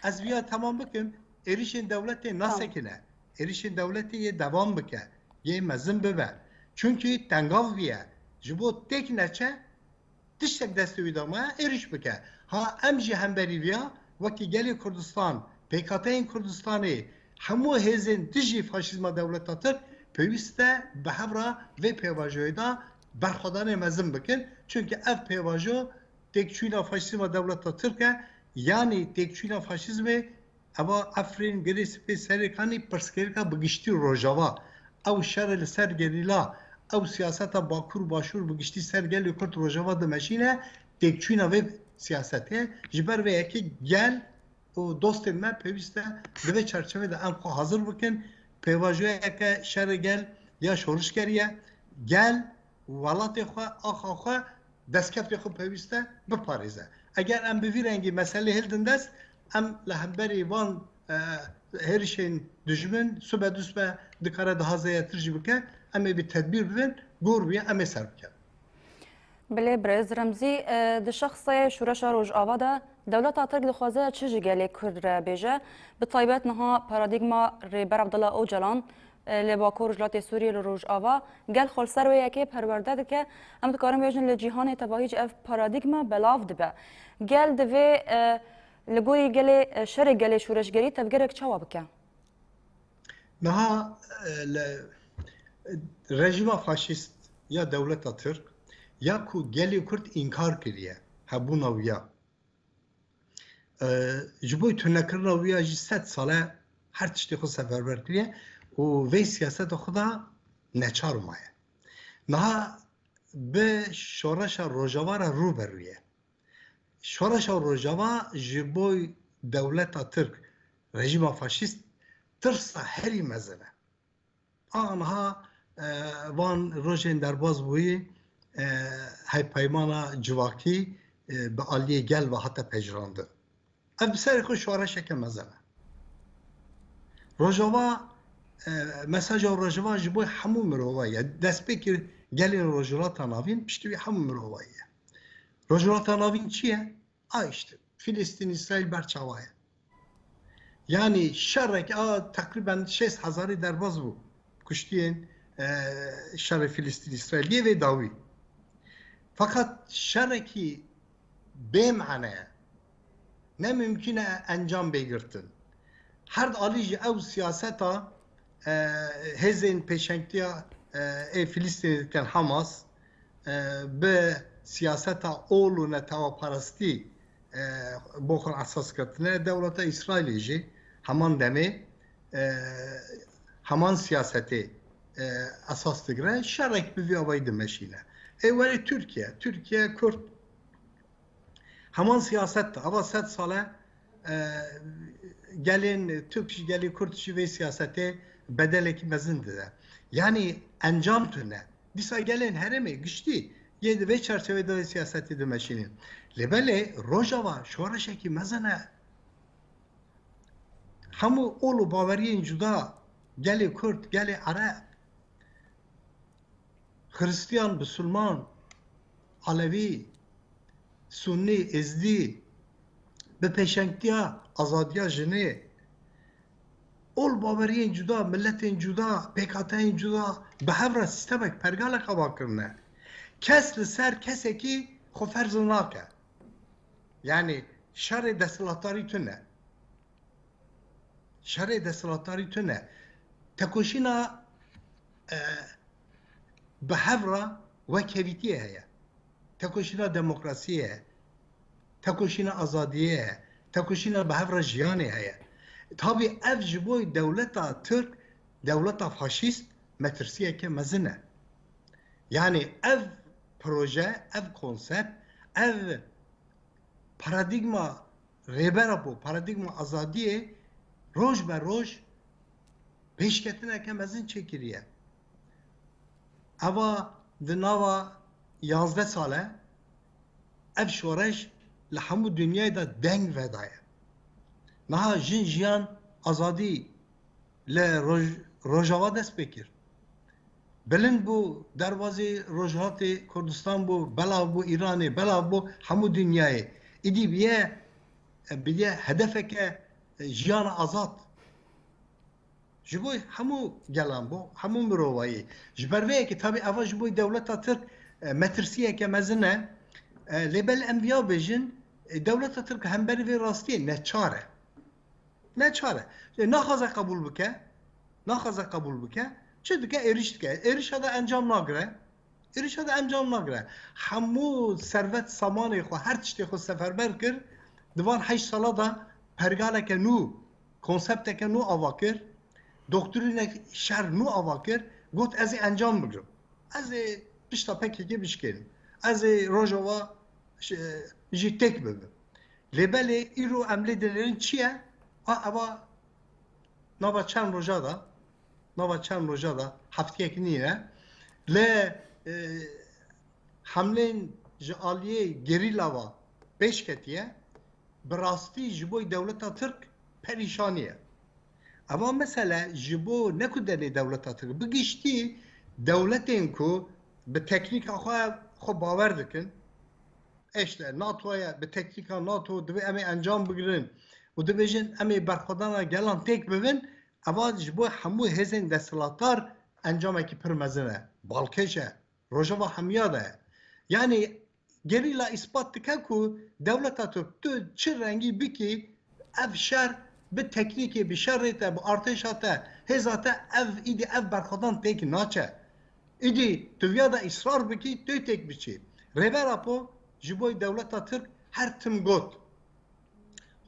Ez viya temam bikim, êrişên dewletê Tamam. nasekine. Êrişên dewletê yê devam bike, yê mezin bibe. Çunkî tengav viye. Ji bo têk neçe, tiştek destê wî de maye, êriş bike. Ha, em jî hemberî viya, wekî gelê Kurdistan, pêkhateyên Kurdistanê, hemû hêzên dijî faşîzma dewleta Tirk pêwîst e bi hev re vê pêvajoyê de berxwedanê mezin bikin. Çunkî ev pêvajo têkçûna faşîzma dewleta Tirk e, yanî têkçûna faşîzmê eva Efrîn, Girê Spî, Serêkanî, pirsgirêka bi giştî Rojava. Ew şerê li ser gerîla, ew siyaseta Bakur Başûr bi giştî ser gelê Kurd Rojava dimeşîne, têkçûna vê siyasetê. Ji ber vê yekê gel û dostên me pêwîst e di vê çerçevê de em xwe hazir bikin. Pêvajoyeke şerê gel ya şorişgerî ye. Gel welatê xwe, axa xwe, destkeftê xwe pêwîst e biparêze. Eger em bi vî rengî meselê hildin dest, em li hemberî van, e, hêrişên dijmin sibe du sibe dikare daha zêdetir jî bike, em ê bi tedbîr bibin, gor bûye, em ê ser bikevin. Belê birêz Remzî, e, di şexsê Şoreşa Rojava de dewleta Tirk dixwaze çi ji gelê Kurd re bêje? Bi taybet niha paradîgma Rêber Abdullah Ocalan, e, li Bakur Rojhilatê Sûriyê li Rojava gel xwe li ser wê yekê perwerde dike. Em dikarin bêjin li cîhanê tevahî jî ev paradîgma belav dibe. Gel divê, e, li gorî gelê, e, şerê gelê şoreşgerî tevgerek çawa bike? Niha, e, li, rejîma faşîst ya dewleta Tirk ya ku gelê Kurd înkar kiriye hebûna wî ya. E, ji bo tunekirina wî ya jî sed sal e her tiştê xwe seferber kiriye û vê siyaseta xwe de neçar maye. Niha bi şoreşa Rojava re rû be rû ye. Şoreşa Rojava ji bo dewleta Tirk, rejîma faşîst, tirsa herî mezin e. Aniha, e, van rojên derbas bûyî, e, hevpeymana civakî, e, bi aliyê gel ve hate pejirandin. Ev bi serê xwe şoreşeke mezin e. Rojava, e, mesaja Rojava ji bo hemû mirovayî ye. Destpêkê gelên Rojhilata Navîn, piştî wî hemû mirovayî ye. Rojhilata Navîn çi ye? A işte, Filistîn, Îsraîl ber çawa ye. Yanî şerek a teqrîben şêst hezarî derbas bû. Kuştiyên, e, şerê Filistîn, Îsraîliyê vê dawî. Feqet şerekî bê mane ye. Ne mimkün e encam bê girtin. Her di alî jî ew siyaseta, e, hêzên pêşengtiya, e, ê Filistînê dikin Hamas, e, bi siyaseta ol û neteweparastî, e, bo xwe esas girtine. Dewleta Îsraîlê jî heman demê, e, heman siyasetê, e, esas digire. Şerek bi vî avayî dimeşîne. Ê werê Tirkiye. Tirkiye Kurd heman siyaset de, ava sed sal e, e, gelên Tirk jî, gelê Kurd jî vê siyasetê bedelekî mezin dide. Yanî encam tune. Dîsa gelên herêmê giştî yê di vê çerçevê de siyasetê dimeşînin. Lê belê Rojava şoreşekî mezin e. Hemû ol û baweriyên cuda, gelê Kurd, gelê Ereb, Xiristiyan, Bisilman, Alevî, Sunnî, Êzdî, bi pêşengtiya azadiya jinê, ol baweriyên cuda, miletên cuda, pêkhateyên cuda bi hev re sîstemek, pergalek ava kirine. Kes li ser kesekî xwe ferz nake. Yanî şerê desthilatdarî tune. Şerê desthilatdarî tune. Tekoşîna, e, bi hev re wekhevîtiyê heye. Tekoşîna demokrasiyê heye. Tekoşîna azadiyê heye. Tekoşîna bi hev re jiyanê heye. Tabî ev ji bo dewleta Tirk, dewleta faşîst metirsiyeke mezin e. Yanî ev proje, ev konsept, ev paradîgma Rêber Apo, paradîgma azadiyê roj be roj pêşketineke mezin çêkiriye. Eva di nava yazdeh sale ev şoreş li hemû dinyayê de deng vedaye. Niha jin, jiyan, azadî li Roj-, Rojava dest pê kir. Bilind bû, derbazî Rojhilatê Kurdistan bû, belav bû Îranê, belav bû hemû dinyayê. Îdî biye, biye hedefeke, e, jiyana azad. Ji bo hemû gelan bû, hemû mirovayî. Ji ber vê yekê tabî eva ji bo dewleta Tirk, e, metirsiyeke mezin e. E, lê belê em viya bêjin, e, dewleta Tirk hemberî vê rastiyê neçar e. Neçar e. Naxwaze qebûl bike. Naxwaze qebûl bike. Çi dike? Êrîş dike. Êrîşa de encam nagire. Êrişa de encam nagire. Hemû servet samanê xwe, her tiştê xwe seferber kir. Di van heşt sala de pergaleke nû, konsepteke nû ava kir. Doktrînek şer nû ava kir. Got, "Ez ê encam bigrim. Ez ê pişta P K K bişkênim. Ez ê Rojava ş-, jî têk bibim." Lê belê îro em lê dinêrin çi ye? A, eva nava çend roja de, nava çend roja de, heftiyek nîne, lê, e, hemlên ji aliyê gerîla ve pêş ketiye, bi rastî ji bo dewleta Tirk perîşanî ye. Eva mesele ji bo ne ku denê dewleta Tirk, bi giştî dewletên ku bi teknîka xwe, xwe bawer dikin, e, işte, NATO ye, bi teknîka NATO divê em ê encam bigirin û dibêjin em ê berxwedana gelan têk bibin, eva ji bo hemû hêzên desthilatdar encamekî pir mezin e, balkêş e. Rojava hemiya de ye. Yanî gerîla îspat dike ku dewleta Tirk tu çi rengî bikî, ev şer bi teknîkê, bi şerê te, bi artêşa te, hêza te, ev îdî ev berxwedan têk naçe. Îdî tu viya de îsrar bikî, tu têk biçî. Rêber Apo ji bo dewleta Tirk her tim got,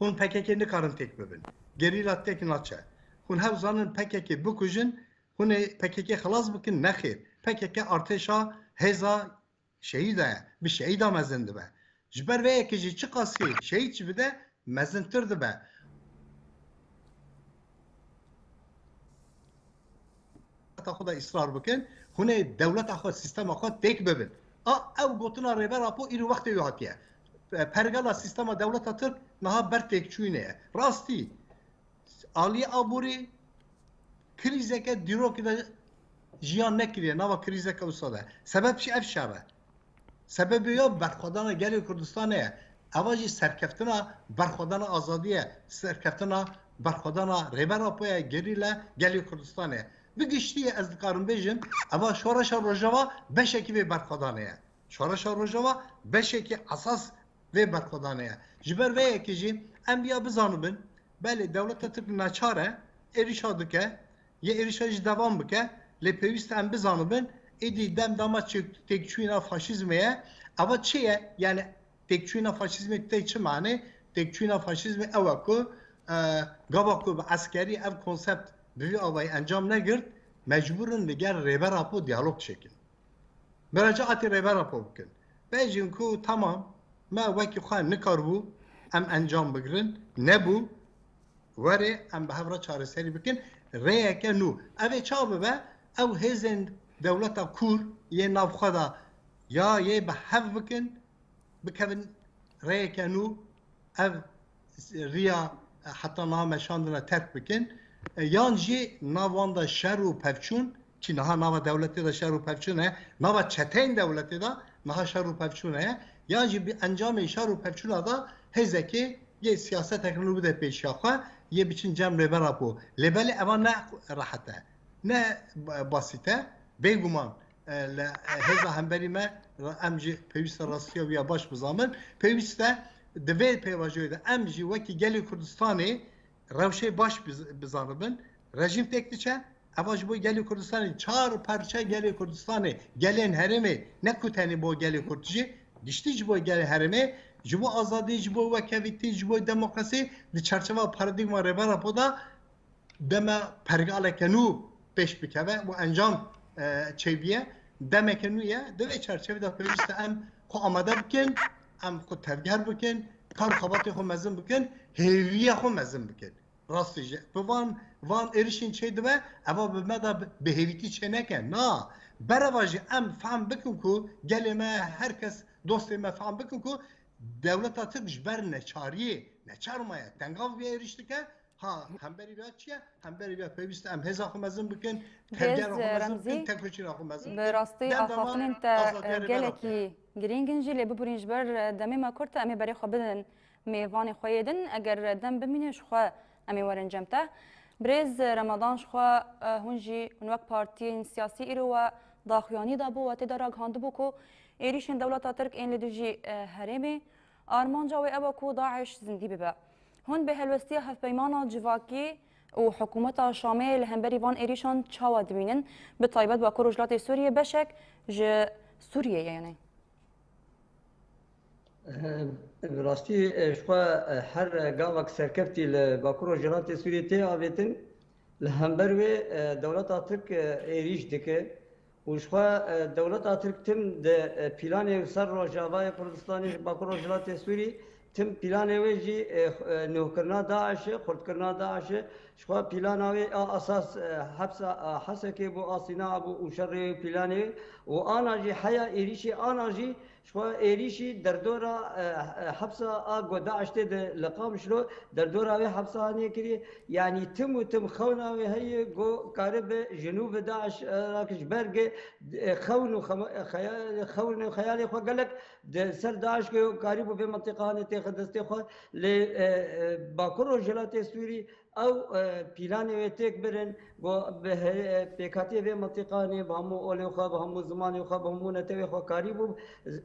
hûn P K K nikarin têk bibin. Gerîla têk naçe. Hûn hew zanin P K K bikujin, hûn ê P K K xilas bikin? Nexêr. P K K artêşa hêza şehîda ye. Bi şehîda mezin dibe. Ji ber vê yekê jî çiqasî şehîd jî bide, mezintir dibe. Dewleta xwe de îsrar bikin, hûn ê dewleta xwe, sîstema xwe têk bibin. A, ew gotina Rêber Apo îro wextê wî hatiye. Pergala sîstema dewleta Tirk niha ber têkçûyînê ye. Rastî, aliyê aborî krîzeke dîrokê de jiyan nekiriye, nava krîzeke wisa de. Sebeb jî ev şer e. Sebebê ya berxwedana gelê Kurdistanê ye. Eva jî serkeftina berxwedana azadî ye. Serkeftina berxwedana Rêber Apo ye, gerîla gelê Kurdistanê ye. Bi giştî ye ez dikarim bêjim, eva Şoreşa Rojava beşekî vê berxwedanê ye. Şoreşa Rojava beşekî esas vê berxwedanê ye. Ji ber vê yekê jî em ya bizanibin, belê dewleta Tirk neçar e, êrişa dike, yê êrişa jî devam bike, lê pêwîst e em bizanibin, êdî dem dema çê-, têkçûyîna faşîzmê ye. Eva çi ye? Yani têkçûyîna faşîzmê tê çi manê? Têkçûyîna faşîzmê ew e ku, e, gava ku bi eskerî ev konsept bi vî avayî encam negirt, mecbûr in li gel Rêber Apo diyalog çêkin. Miracaatê Rêber Apo bikin. Bêjin ku tamam, me wekî xwe nikaribû em encam bigirin, nebû, were em bi hev re çareserî bikin, rêyeke nû. Ev ê ça bibe? Ew hêzên dewleta kûr yê nav xwe de ya yê bi hev bikin, bikevin rêyeke nû, ev riya, e, heta niha meşandine terk bikin, e, yan jî nav wan de şer û pevçûn, kî niha nava dewletê de şer û pevçûn heye, nava çeteyên dewletê de niha şer û pevçûn heye, yan jî bi encamê şer û pevçûna de hêzekê yê siyasetek nû bide pêşiya xwe, yê biçin cem Rêber Apo. Lê belê eva ne rehet e, ne ba-, basît e, bêguman. E, li, e, hêza hemberî me, em jî pêwîst e rastiya wî ya baş bizanbin. Pêwîst e di vê pêvajoyê de em jî wekî gelê Kurdistanê rewşê baş biz-, bizanibin. Rejîm têk diçe, eva ji bo gelê Kurdistanê, çar parçe gelê Kurdistanê, gelên herêmê, ne ku tenê bo gelê Kurd jî, giştî ji bo gelê herêmê, ji bo azadî, ji bo wekhevîtî, ji bo demokrasî, di çarçeva paradîgma Rêber Apo de deme pergaleke nû pêş bikeve û encam, e, çêbiye. Demeke nû ye. Di vê çarçevê de pêwîst e em xwe amade bikin, em xwe tevger bikin, kar û xebatê xwe mezin bikin, hêviya xwe mezin bikin. Rastî jî bi van, van êrişên çêdibe, eva bi me de bi, bi hêvîtî çêneke. Na, bereva jî em fehm bikin ku gelê me, her kes, dostê me fehm bikin ku dewleta Tirk ji ber neçariyê, neçar maye, tengav vê êriş dike. Ha, hemberî vê çi ye? Hemberî vê pêwîst e em hêza xwe mezin bikin, tevgera xwe mezin bikin, tekoçîna xwe mezin bikin. Bi rastî axaftinên te gelekî girîng in jî, lê biborîn ji ber demê me kurt e, em ê berê xwe bidin mêvanê xwe yê din. Eger dem bimîne ji xwe em ê werin cem te. Birêz Remadan, ji xwe, e, hûn jî, hûn wek partiyên siyasî îro we daxuyanî dabû, we tê de ragihandibû ku êrîşên dewleta Tirk ên li dijî, e, herêmê, armanca wê ew e ku DAIŞ zindî bibe. Hûn bi helwestiya hevpeymana civakî û hikûmeta Şamê li hemberî van êrîşan çawa dibînin? Bi taybet wek ku Rojhilatê Sûriyê beşek ji Sûriyeyê yanî. Bi rastî, e, ji xwe, e, her gavek serkeftî li Bakur Rojhilatê Sûriyê tê avêtin, li hember wê, e, dewleta Tirk, e, êrîş dike û ji xwe, e, dewleta Tirk tim di, e, pîlanê ser Rojavayê Kurdistanê ji Bakur Rojhilatê Sûrî tim pîlanê wê jî, e, e, nûhkirina DAIŞ e, xurtkirina DAIŞ e. Ji xwe pîlana wê a esas, e, hepsa, e, Hesekê bû, a Sîna bû û şerê wê pîlanê wê û ana jî heya êrîşê ana jî Ji xwe êrîşî derdora, e, e, hepsa a ku DAIŞ tê de li Qamişlo, derdora wê hepsa hanê kiriye. Yanî tim û tim xewna wê heye ku karibe ji nû ve DAIŞ, e, ra ki ji ber ge, e, xewn û xema-, e, xeyal-, xewn û xeyalê xwe gelek di ser DAIŞ ku karîbû vê mintîqa hanê têxe destê xwe. Lê, e, e, Bakur Rojhilatê Sûrî Ew, e, pîlanê wê têk birin, got, bi he-, e, pêkhatiyê vê mintîqanê, bi hemû olê xwe, bi hemû zimanê xwe, bi hemû netewê xwe karîbû,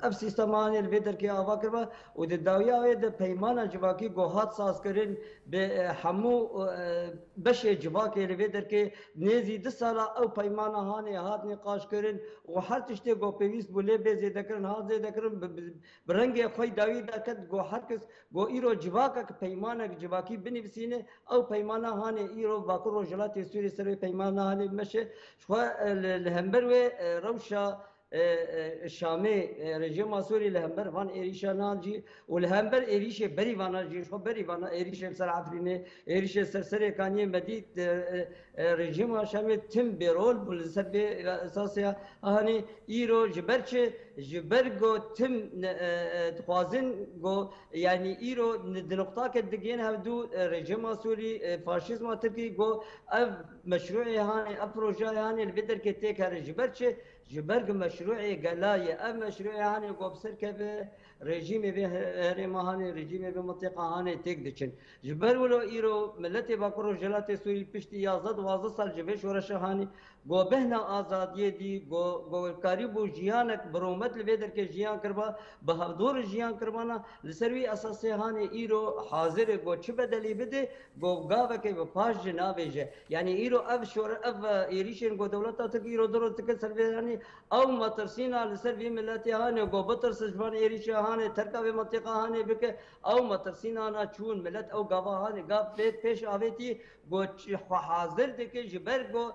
ev sîstema hanê li vê derkê ava kiriba û di dawiya wê de peymana civakî got hat sazkirin, bi, e, hemû, e, beşê civakê li vê derkê nêzî du sala ew peymana hanê hat nîqaşkirin û her tiştê got pêwîst bû lê bê zêdekirin, hat zêdekirin, bi, bi, bi rengê xwe dawî derket, got her kes, got îro civakek peymanek civakî binivîsîne, Ew peymana hanê îro Bakur Rojhilatê Sûriyê ser wê peymana hanê bimeşe. Ji xwe, e, li, li hember wê, e, rewşa, e, e, Şamê, e, rejîma Sûrî li hember van êrîşanan jî û li hember êrîşê berî vana jî, ji xwe berî vana êrîşê li ser Efrînê, êrîşê ser Serêkaniyê me dît, e, e, e, rejîma Şamê tim bêrol bû li ser vê esasê hanê îro ji ber çi? Ji ber ku tim, e, e, dixwazin ku Yanî îro di nuqtake digihên hevdû, e, rejîma Sûrî, e, faşîzma Tirkî got ev meşrûê hanê, ev projeyê hanê li vê derkê têk here. Ji ber çi? Ji ber ku meşrûê gela ye. Ev meşrûê hanê ku bi ser keve rejîmê vê he-, herêma hanê, rejîmê vê mintîqa hanê têk diçin. Ji ber wilo îro miletê Bakur Rojhilatê Sûrî piştî yazdeh duwazdeh sal ji vê şoreşa hanê Go bêhna azadiyê dî, go, go karîbû jiyanek bi rûmet li vê derkê jiyan kiriba, bi hevdû re jiyan kiribana, li ser wî esasê hanê îro hazir e, go çi bedelî bide, go gavekê bi paş jî navêje. Yanî îro ev şore, ev, e, êrîşên go dewleta Tirk îro du roj dike ser vê, yanî ew metirsîna li ser vî miletê hanê, go bitirse ji van êrîşê hanê, terka vê mintîqa hanê bike, ew metirsînana çûn, milet ew gava hanê, gav pê-, pêş avêtî, go çi xwe hazir dike, ji ber go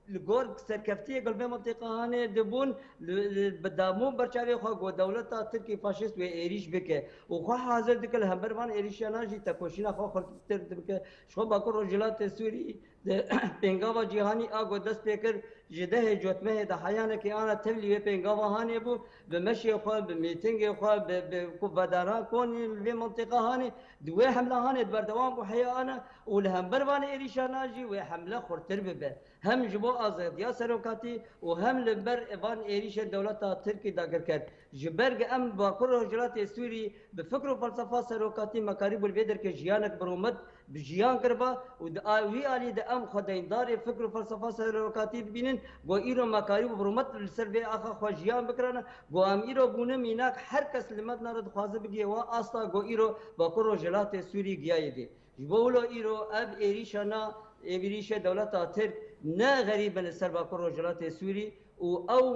li gor serkeftiyê ku li vê mintîqa hanê dibûn, li, li, bi damû berçavê xwe ku dewleta Tirkî faşîst wê êrîş bike û xwe hazir dike li hember van êrîşanan jî tekoşîna xwe xurttir dibike. Ji xwe Bakur Rojhilatê Sûrî di pêngava cîhanî a ku dest pê kir, ji dehê cotmehê de heyanekê ana tevlî wê pêngava hanê bû, bi meşê xwe, bi mîtingê xwe, bi, bi ku vedaran konî li vê mintîqa hanê, di wê hemla hanê di berdewam bû heya ana û li hember van êrîşanan jî wê hemle xurtir bibe. Hem ji bo azadiya serokatî û hem li ber van êrîşên dewleta Tirkî dagirker. Ji ber ku em Bakur Rojhilatê Sûrî bi fikr û felsefa serokatî me karîbû li vê derkê jiyanek bi rûmet bi jiyan kiriba û di a-, wî alî de em xwe deyndarê fikr û felsefa serokatî dibînin, ku îro me karîbû bi rûmet li ser vê axa xwe jiyan bikirana, ku em îro bûne mînak her kes li me dinare dixwaze bigihê wan asta ku îro Bakur Rojhilatê Sûrî giyayê dê. Ji bo wilo îro ev êrîşa na êrîşê dewleta Tirk ne xerîb in li ser Bakur Rojhilatê Sûrî û ew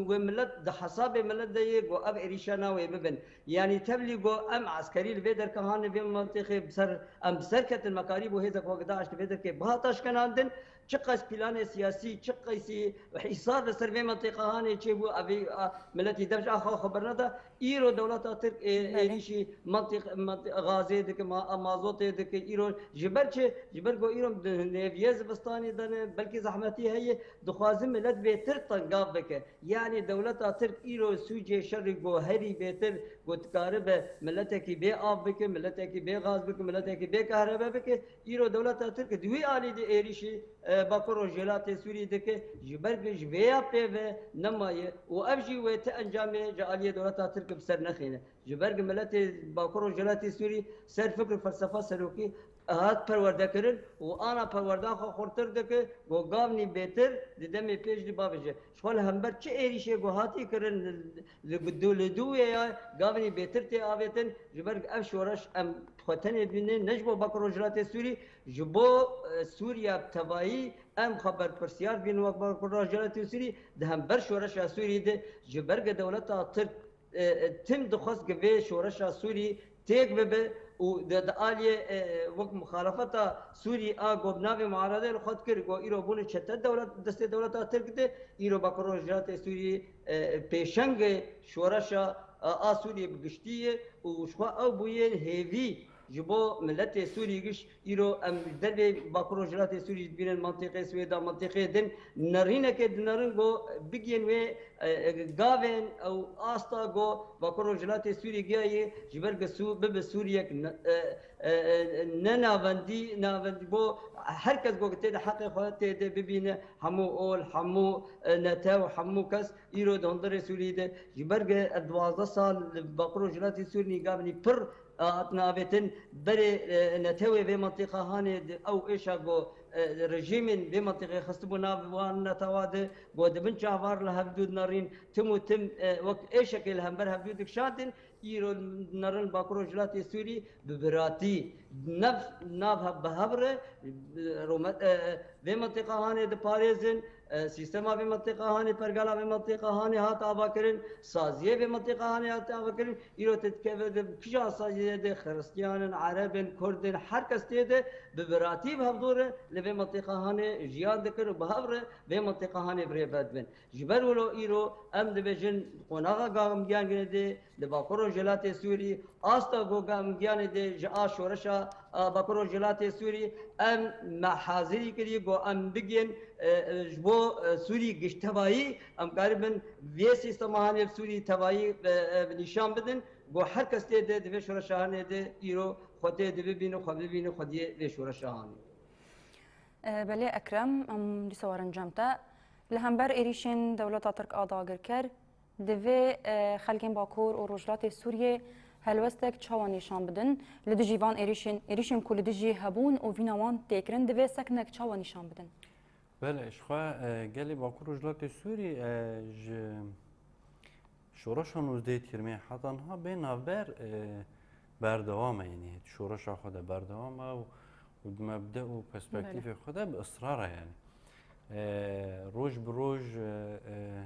wê milet di hesabê milet de yê ku ev êrîşa na wê bibin. Yanî tevlî ku em eskerî li vê derke hanê vê mintîqê bi ser, em bi ser ketin me karîbû hêzek wek DAIŞ li vê derkê bihata şkenandin. Çiqas planê siyasî, çiqasî hîsar li ser vê mintîqa hanê çêbû, evî, a, miletî dev ji axa xwe berneda. Îro dewleta Tirk ê-, Belê. êrîşî mintîq-, mintîq-, gazê dike, ma-, mazotê dike. Îro ji ber çi? Ji ber ku îro di nêviyê zivistanê de ne, belkî zehmetî heye, dixwaze milet bêtir tengav bike. Yanî dewleta Tirk îro sûcê şerî ku herî bêtir ku dikaribe miletekî bê av bike, miletekî bê gaz bike, miletekî bê kahrebe bike. Îro dewleta Tirk di wî alî de êrîşî, e, Bakur Rojhilatê Sûrî dike, ji ber ku ji vê ya pê ve nemaye û ev jî wê ti encamê ji aliyê dewleta Tirk bi ser nexîne. Ji ber ku miletê Bakur Rojhilatê Sûrî ser fikr û felsefa serokî hat perwerde kirin û ana perwerda xwe xurtir dike, ku gavnî bêtir di demê pêş de bavêje. Ji xwe li hember çi êrîşê ku hatî kirin li, li, li dû, li dû wê ya gavnî bêtir tê avêtin, ji ber ku ev şoreş em xwe tenê dibînin, ne ji bo Bakur Rojhilatê Sûrî, ji bo, e, Sûriya bi tevayî em xwe berpirsiyar dibînin wek Bakur Rojhilatê Sûrî, di hember şoreşa Sûrî de, ji ber ku dewleta Tirk, e, e, tim dixwest ku vê şoreşa Sûrî têk bibe û di, di aliyê, e, wek muxalefeta Sûrî a ku bi navê muaredê li xwe dikir, ku îro bûne çete dewlet, destê dewleta Tirk de, îro Bakur Rojhilatê Sûrî, e, pêşengê şoreşa, e, a Sûriyê bi giştî ye û ji xwe ew bûye hêvî ji bo miletê Sûrî giş. Îro em ji dervê Bakur Rojhilatê Sûrî dibînin, mantîqê Swêda, mantîqê din nerînekê dinerin ku bigihên wê, e, e, gavên ew asta ku Bakur Rojhilatê Sûrî gihaye, ji ber ku Sû-, bibe Sûriyek ne, e, e, e, ne navendî, navendî bo her kes ku tê de heqê xwe tê de bibîne, hemû ol, hemû, e, netew, hemû kes îro di hundirê Sûrî de, ji ber ku ev duwazdeh sal li Bakur Rojhilatê Sûrî gavnî pir, e, hatin avêtin, berê, e, netewê vê mentiqa hanê di ew êşa ku, e, rejîmên vê mentiqê xistibû nav wan netewa de, ku di bin çavar li hevdû dinerîn, tim û tim, e, wek êşekê li hember hevdû dikişandin, îro dinerin Bakur Rojhilatê Sûrî bi biratî, nev, nav hev-, bi hev re, e, romet, e, e, vê mentiqa hanê diparêzin, e, sîstema vê mentiqa hanê, pergala vê mentiqa hanê hat avakirin, saziyê vê mentiqa hanê hat avakirin. Îro te dikeve di kîjan saziyê de Xiristiyan in, Ereb in, Kurd in, her kes tê de bi biratî bi hevdû re li vê mentiqa hanê jiyan dikin û bi hev re vê mentiqa hanê bi rê ve dibin. Ji ber wilo îro em dibêjin qonaxa gamgiyan gine de li Bakur Rojhilatê Sûrî, asta ku gamgiyanê de ji a şoreşa, a, Bakur Rojhilatê Sûrî, em me hazirî kirî ku em bigên, e, e, ji bo, e, Sûrî giş tevayî, em karibin vê sîstema hanê bi Sûrî tevayî, e, e, nîşan bidin, ku her kes tê de di vê şoreşa hanê de îro xwe tê de bibîne, xwe bibîne xwediyê vê şoreşa hanê. E, belê Ekrem, em dîsa werin cem te. Li hember êrîşên dewleta Tirk a dagirker, divê, e, xelkên Bakur û Rojhilatê Sûriyê helwestek çawa nîşan bidin? Li dijî van êrîşên, êrîşên ku li dijî hebûn û vîna wan tê kirin, divê seknek çawa nîşan bidin? Belê, ji xwe, e, gelê Bakur Rojhilatê Sûrî, e, ji şoreşa nozdeh Tîrmê heta niha bê navber, e, berdewam e, yanî şoreşa xwe de berdewam e û, û di mebde û perspektîfê Belê. xwe de bi israr e, yanî. E, roj bi roj, e, e,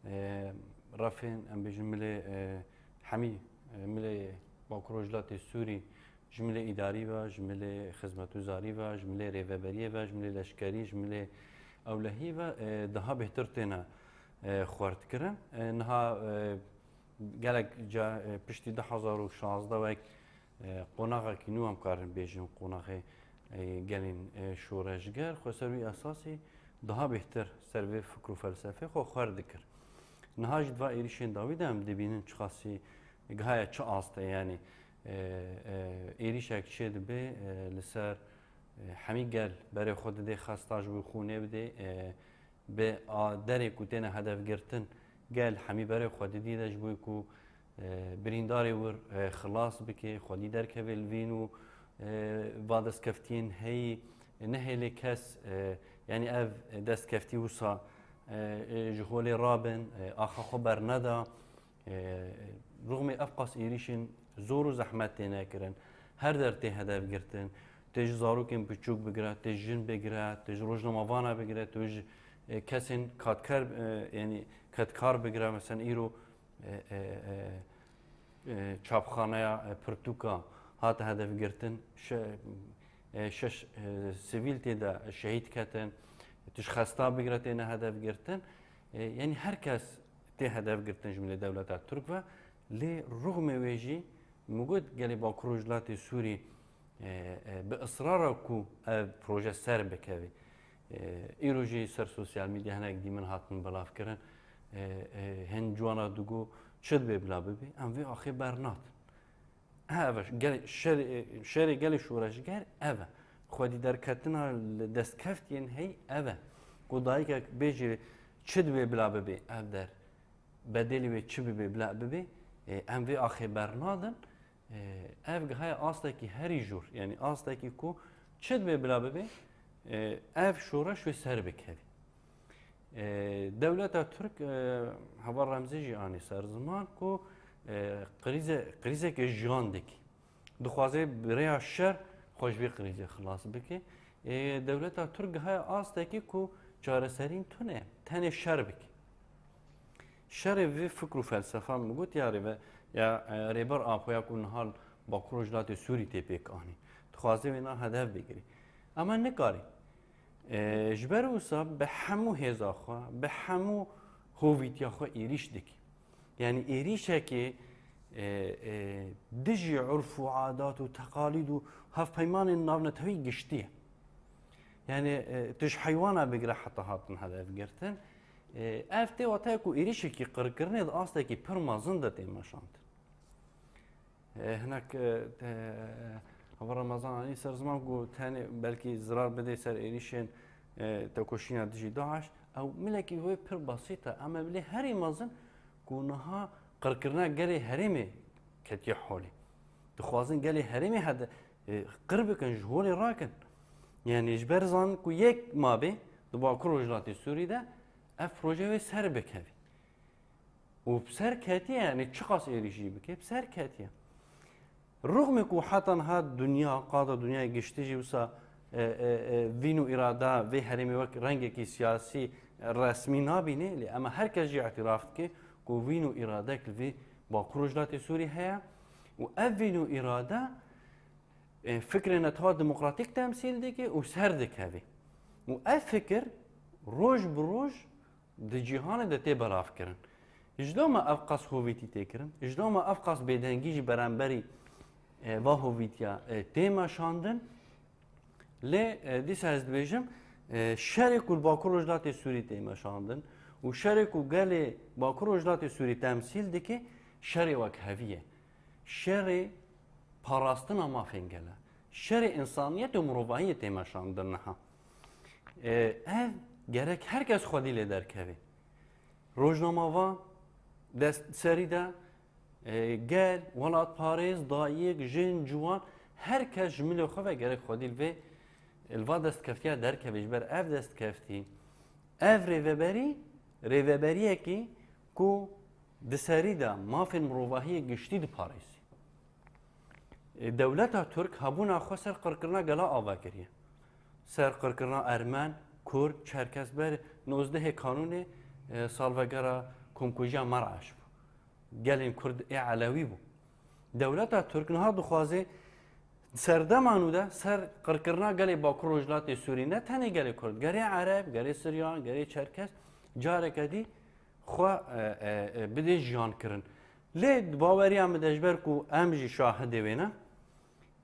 e, refên, em bêjin milê, e, hemî, e, milê Bakur Rojhilatê Sûrî, ji milê îdarî ve, ji milê xizmetûzarî ve, ji milê rêveberiyê ve, ji milê leşkerî, ji milê ewlehî ve, e, daha bêhtir têne, e, xwert kirin. E, niha, e, gelek ca, e, piştî du hezar û şazdeh wek, e, qonaxekî nû em karin bêjin qonaxê, e, gelên, e, şoreşger xwe ser wî esasî daha bêhtir ser vê fikr û felsefê xwe xwert dikir. Niha jî di va êrîşên dawî de em dibînin çiqasî gihaye çi aste, yanî, e, e, êrîşek çê dibe, e, li ser, e, hemî gel berê xwe didê xesta ji bo xûnê bidê, e, bi a derê ku têne hedefgirtin gel hemî berê xwe didî de ji bo ku, e, birîndarê wir, e, xilas bike, xwedî derkeve li vîn û, e, va destkeftiyên heyî nehêlê kes, e, yanî ev destkeftî wisa, e, e, ji holê rabin, e, axa xwe berneda. E, rûxmê ev qas êrîşên zor û zehmet têne kirin. Her der tê hedef girtin. Tê ji zarokên piçûk bigire, tê ji jin bigire, tê ji rojnamevana bigire, tê ji, e, kesên katkar, e, yanî kedkar bigire. Mesela îro, e, e, e, e, çapxaneya, e, pirtûka hate hedef girtin. Şe-, e, şeş, e, sivîl tê de şehîd ketin. Tu ji xesta bigire têne hedef girtin. E, yanî her kes tê hedef girtin ji milê dewleta Tirk ve. Lê rûxmê wê jî min got gelê Bakur Rojhilatê Sûrî, e, e, bi israra ku ev proje ser bikeve. E, îro jî ser sosyal medya hinek dî min hatin belavkirin. E, e, hin ciwana digo çi dibe bila bibe, em vê axê bernadin. Ev e, gelê şer-, e, şerê gelê şoreşger ev e. Xwedî derketina li destkeftiyên hey ev e. Ku dayikek bêjê çi dibe bila bibe ev der, bedelî wê çi bibe bila bibe, e, em vê axê bernadin. E, ev gihaye astekî herî jûr, yanî astekî ku çi dibe bila bibe, e, ev şoreş wê ser bikeve. E, dewleta Tirk, e, Heval Remzî jî anî ser ziman ku, e, krîze-, krîzeke jiyan dikî. Dixwaze bi rêya şer xwe ji vê krîzê xilas bike. Ê, dewleta Tirk gihaye astekî ku çareserîn tune, tenê şer bike. Şerê vê fikr û felsefa min got ya rêve-, ya, e, Rêber Apo ya ku niha li Bakur Rojhilatê Sûrî tê pêk anî. Dixwaze wêna hedef bigirî. Ama nikarî. E, ji ber wisa bi hemû hêza xwe, bi hemû hovîtiya xwe êrîş dike. Yanî êrîşekê, e, e, dijî urf û adat û teqalîd û hevpeymanên navnetewî giştî ye. Yanî, e, tu ji heywana bigire heta hatin hedef girtin. E, ev tê wateyek û êrîşekî qirkirinê di astekî pir mezin de tê meşandin. E, hinek, e, te, hava Remezan anî ser ziman ku tenê belkî zirar bidê ser êrîşên, e, tekoşîna dijî DAIŞ. Ew milekî wê pir basît e. Em ê bilê herî mezin ku niha qirkirina gelê herêmê ketiye holê. Dixwazin gelê herêmê hede, e, qir bikin, ji holê rakin. Yanî ji ber zanin ku yek mabê di Bakur Rojhilatê Sûrî de ev proje wê ser bikevî. Û bi ser ketiye, yanî çiqas êrîşî bike, bi ser ketiye. Rûxmê ku heta niha dinya, qada dinyayê giştî jî wisa, e, e, e, vîn û îrada vê herêmê wek rengekî siyasî, e, resmî nabîne, lê ema her kes jî îtiraf dike ku vîn û îradek li vê Bakur Rojhilatê Sûrî heye û ev vîn û îrade, e, fikrê netewa demokratîk temsîl dike û ser dikeve. Û ev fikir roj bi roj di cîhanê de tê belavkirin. Ji doma ev qas hovîtî tê kirin, ji doma ev qas bêdengî ji beramberî, e, va hovîtiya, e, tê meşandin. Lê, e, dîsa ez dibêjim, e, şerê ku li Bakur Rojhilatê Sûrî tê meşandin û şerê ku gelê Bakur Rojhilatê Sûrî temsîl dike, şerê wekhevî ye. Şerê parastina mafên gel e. Şerê însaniyet û mirovahiyê tê meşandin niha. E, ev gerek her kes xwedî lê derkeve. Rojnamevan, destserî de, e, gel, welatparêz, dayik, jin, ciwan, her kes ji milê xwe ve gerek xwedî li vê, li va destkeftiya derkeve, ji ber ev destkeftî, ev rêveberî, rêveberiyekî ku di serî de mafên mirovahiyê giştî diparêzî. E, dewleta Tirk hebûna xwe ser qirkirina gela ava kiriye. Ser qirkirina Ermen, Kurd, Çerkes ber nozdehê Kanûnê, e, salvegera komkujiya Mer'eş bû. Gelên Kurd ê Elewî bû. Dewleta Tirk niha dixwaze serdema nû de ser qirkirina gelê Bakur Rojhilatê Sûrî, ne tenê gelê Kurd, gelê Ereb, gelê Siryan, gelê Çerkes, careke dî xwe, e, e, e, bidê jiyan kirin. Lê di baweriya min de, ji ber ku em jî şahidê wê ne,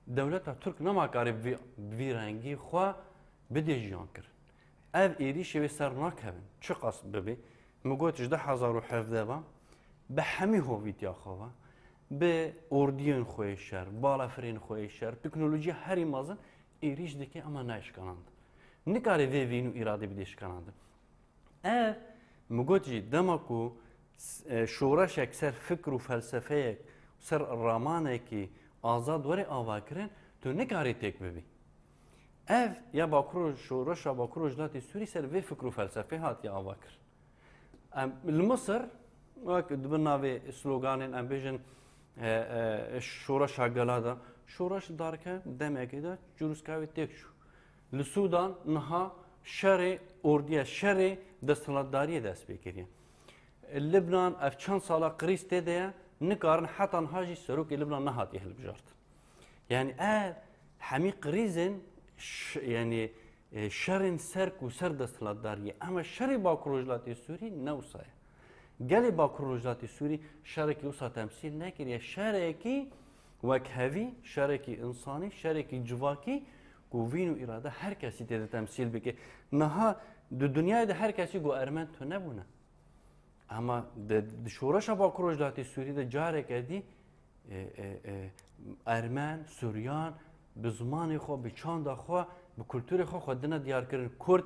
dewleta Tirk nema karê bi vî, bi vî rengî xwe bidê jiyan kirin. Ev êrîşê wê ser nakevin, çiqas bibe. Min got ji du hezar û hevdeh ve bi hemî hovîtiya xwe ve, bi ordiyên xwe yê şer, balafirên xwe yê şer, teknolojiya herî mezin êrîş dike, ema nayê şikanand. Nikare vê vîn û îradê bidê şikanandin. Ev, min got jî, dema ku s-, e, şoreşek ser fikr û felsefeyek, ser ramanekî azad were avakirin, tu nikarî têk bibî. Ev ya Bakur, şoreşa Bakur Rojhilatê Sûrî ser vê fikr û felsefê hatiye avakirin. Em, li Misir, wek dibin navê sloganên, em bêjin, e, e, şoreşa gela de, şoreş darke demekê de çirûska wê têk çû. Li Sûdan niha şerê ordiye, şerê desthilatdariyê dest pê kiriye. Libnan ev çend sala krîz tê de ye, nikarin heta niha jî serokê Libnan nehatiye hilbijartin. Yanî ev hemî krîzên ş-, yanî, e, şerên ser ku ser desthilatdariyê. Ema şerê Bakur Rojhilatê Sûrî ne wisa ye. Gelê Bakur Rojhilatê Sûrî şerekî wisa temsîl nekiriye. Şerekî wekhevî, şerekî însanî, şerekî civakî ku vîn û îrade her kesî tê de temsîl bike. Niha di dinyayê de her kesî got Ermen tune bûne. Ema di, di şoreşa Bakur Rojhilatê Sûrî de careke dî, e, e, e, Ermen, Suryan bi zimanê xwe, bi çanda xwe, bi kulturê xwe xwe dine diyar kirin. Kurd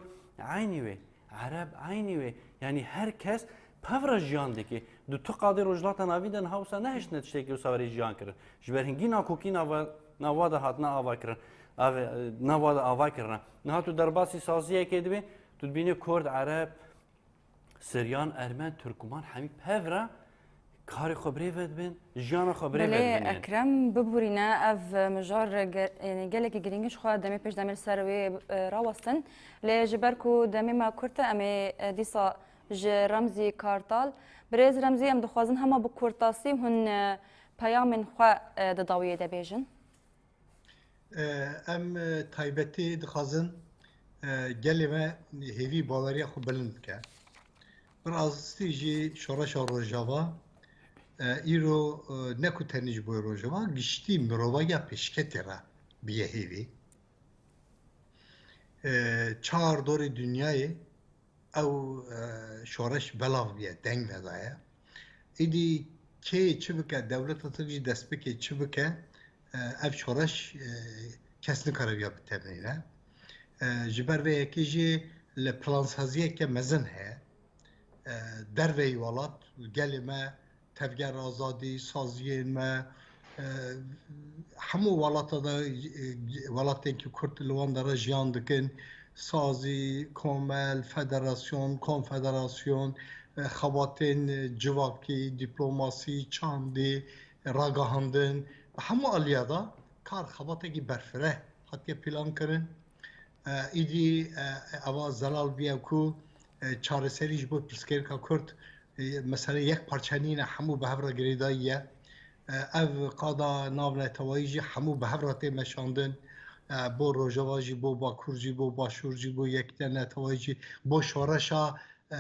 eynî wê, Ereb eynî wê. Yanî her kes pevre jiyan dike. Di tu qadê Rojhilata Navîn de niha wisa nehiştine tiştekî wisa were jiyan kirin. Ji ber hingî nakokî nava, nava de hatine ava kirin. Ave, nava de ava kirine. Niha tu derbasî saziyekê dibê, tu dibînî Kurd, Ereb, Siryan, Ermen, Tirkman hemî pevre Karê xwe bi rê ve dibin, jiyana xwe bi rê ve Belê dibin. Ekrem, bibûrîne ev mijar ge- yani gelekî girîng e, ji xwe demê pêş demê li ser wê e, rawestin. Lê ji ber ku demê me kurt e, em ê e, dîsa ji Remzî Kartal. Birêz Remzî, em dixwazin hema bi kurtasî hûn e, peyamên xwe e, di dawiyê de bêjin. Em taybetî dixwazin gelê me hêvî baweriya xwe bilind bike. Bi rastî jî şoreşa Rojava îro ne ku tenê ji bo Rojava, giştî mirovahiya pêşketê re biye hêvî. Çar dorê dinyayê ew şoreş belav biye, deng vedaye. Îdî kê çi bike, dewleta Tirk jî dest bike çi bike, ev şoreş kes nikare viya bitemîne. Ji ber vê yekê jî li plansaziyeke mezin heye. Derveyî welat, gelê me tevger azadî, saziyên me, e, hemû welata de, e, welatên ku Kurd li wan de re jiyan dikin, sazî, komel, federasyon, konfederasyon, e, xebatên civakî, dîplomasî, çandî, ragihandin, bi hemû aliya de kar xebatekî berfireh hatiye plankirin. E, Îdî e, eva zelal bûye ku e, çareserî ji bo pirsgirêka Kurd, e, mesele yek parçe nîne, hemû bi hev re girêdayî ye. E, Ev qada navnetewayî jî hemû bi hev re tê meşandin. E, Bo Rojava jî, bo Bakur jî, bo Başûr jî, bo Yekîtiya Netewayî jî, bo şoreşa e,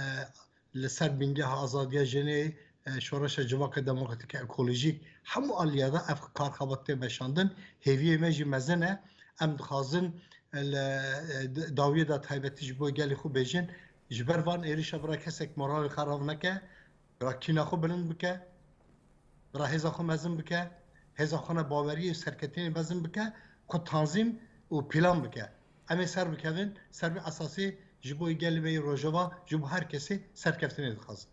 li ser bingeh azadiya jinê, e, şoreşa civaka demokratîk ekolojîk, hemû aliya de ev kar xebat tê meşandin. Hêviyê me jî mezin e. Em dixwazin, e, li, e, d- dawiyê de taybetî ji bo gelê xwe bêjin. Ji ber van êrîşa bira kesek moralê xwe rav neke, bira kîna xwe bilind bike, bira hêza xwe mezin bike, hêza xwe ne baweriyê û serketînê mezin bike, xwe tanzîm û plan bike. Em ê ser bikevin, ser vê esasê ji bo gelê me yê Rojava, ji bo her kesê serkeftinê dixwazin.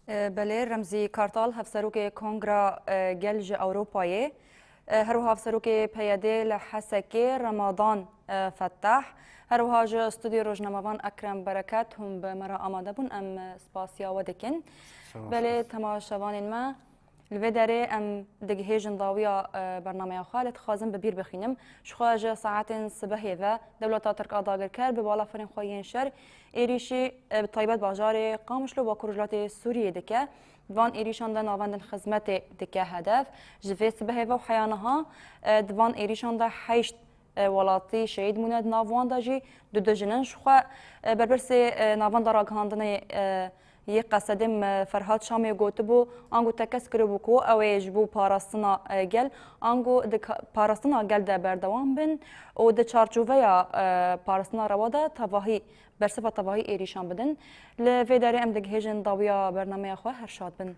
E, Belê, Remzî Kartal, Hevserokê Kongra e, Gel ji Ewropayê, e, her wiha Hevserokê P Y D li Hesekê, Remadan e, Fettah, her wiha ji Stûdyo Rojnamevan Ekrem Bereket hûn bi me re amade bûn. Em e, spasiya we dikin. Belê, temaşevanên me, li vê derê em digihêjin dawiya e, bernameya xwe, lê dixwazim bi bîr bixînim. Ji xwe ji saetên sibehê ve dewleta Tirk a dagirker bi balafirên xwe yên şer êrîşî e, bi taybet bajarê Qamişlo Bakur Rojhilatê Sûriyê dike. Di van êrîşan de navendên xizmetê dike hedef. Ji vê sibehê ve û heya niha e, di van êrîşan de heşt e, welatî şehîd bûne. Di nav wan de jî du du jin in. Ji xwe e, berpirsê e, navenda ragihandinê e, yê Qesedê me Ferhat Şamê gotibû, ango tekez kiribû ku ew ê ji bo parastina e, gel, ango di ka- parastina gel de berdewam bin û di çarçoveya e, parastina rewa de tevahî, bersiva tevahî êrîşan bidin. Li vê derê em digihêjin dawiya bernameya xwe, her şad bin.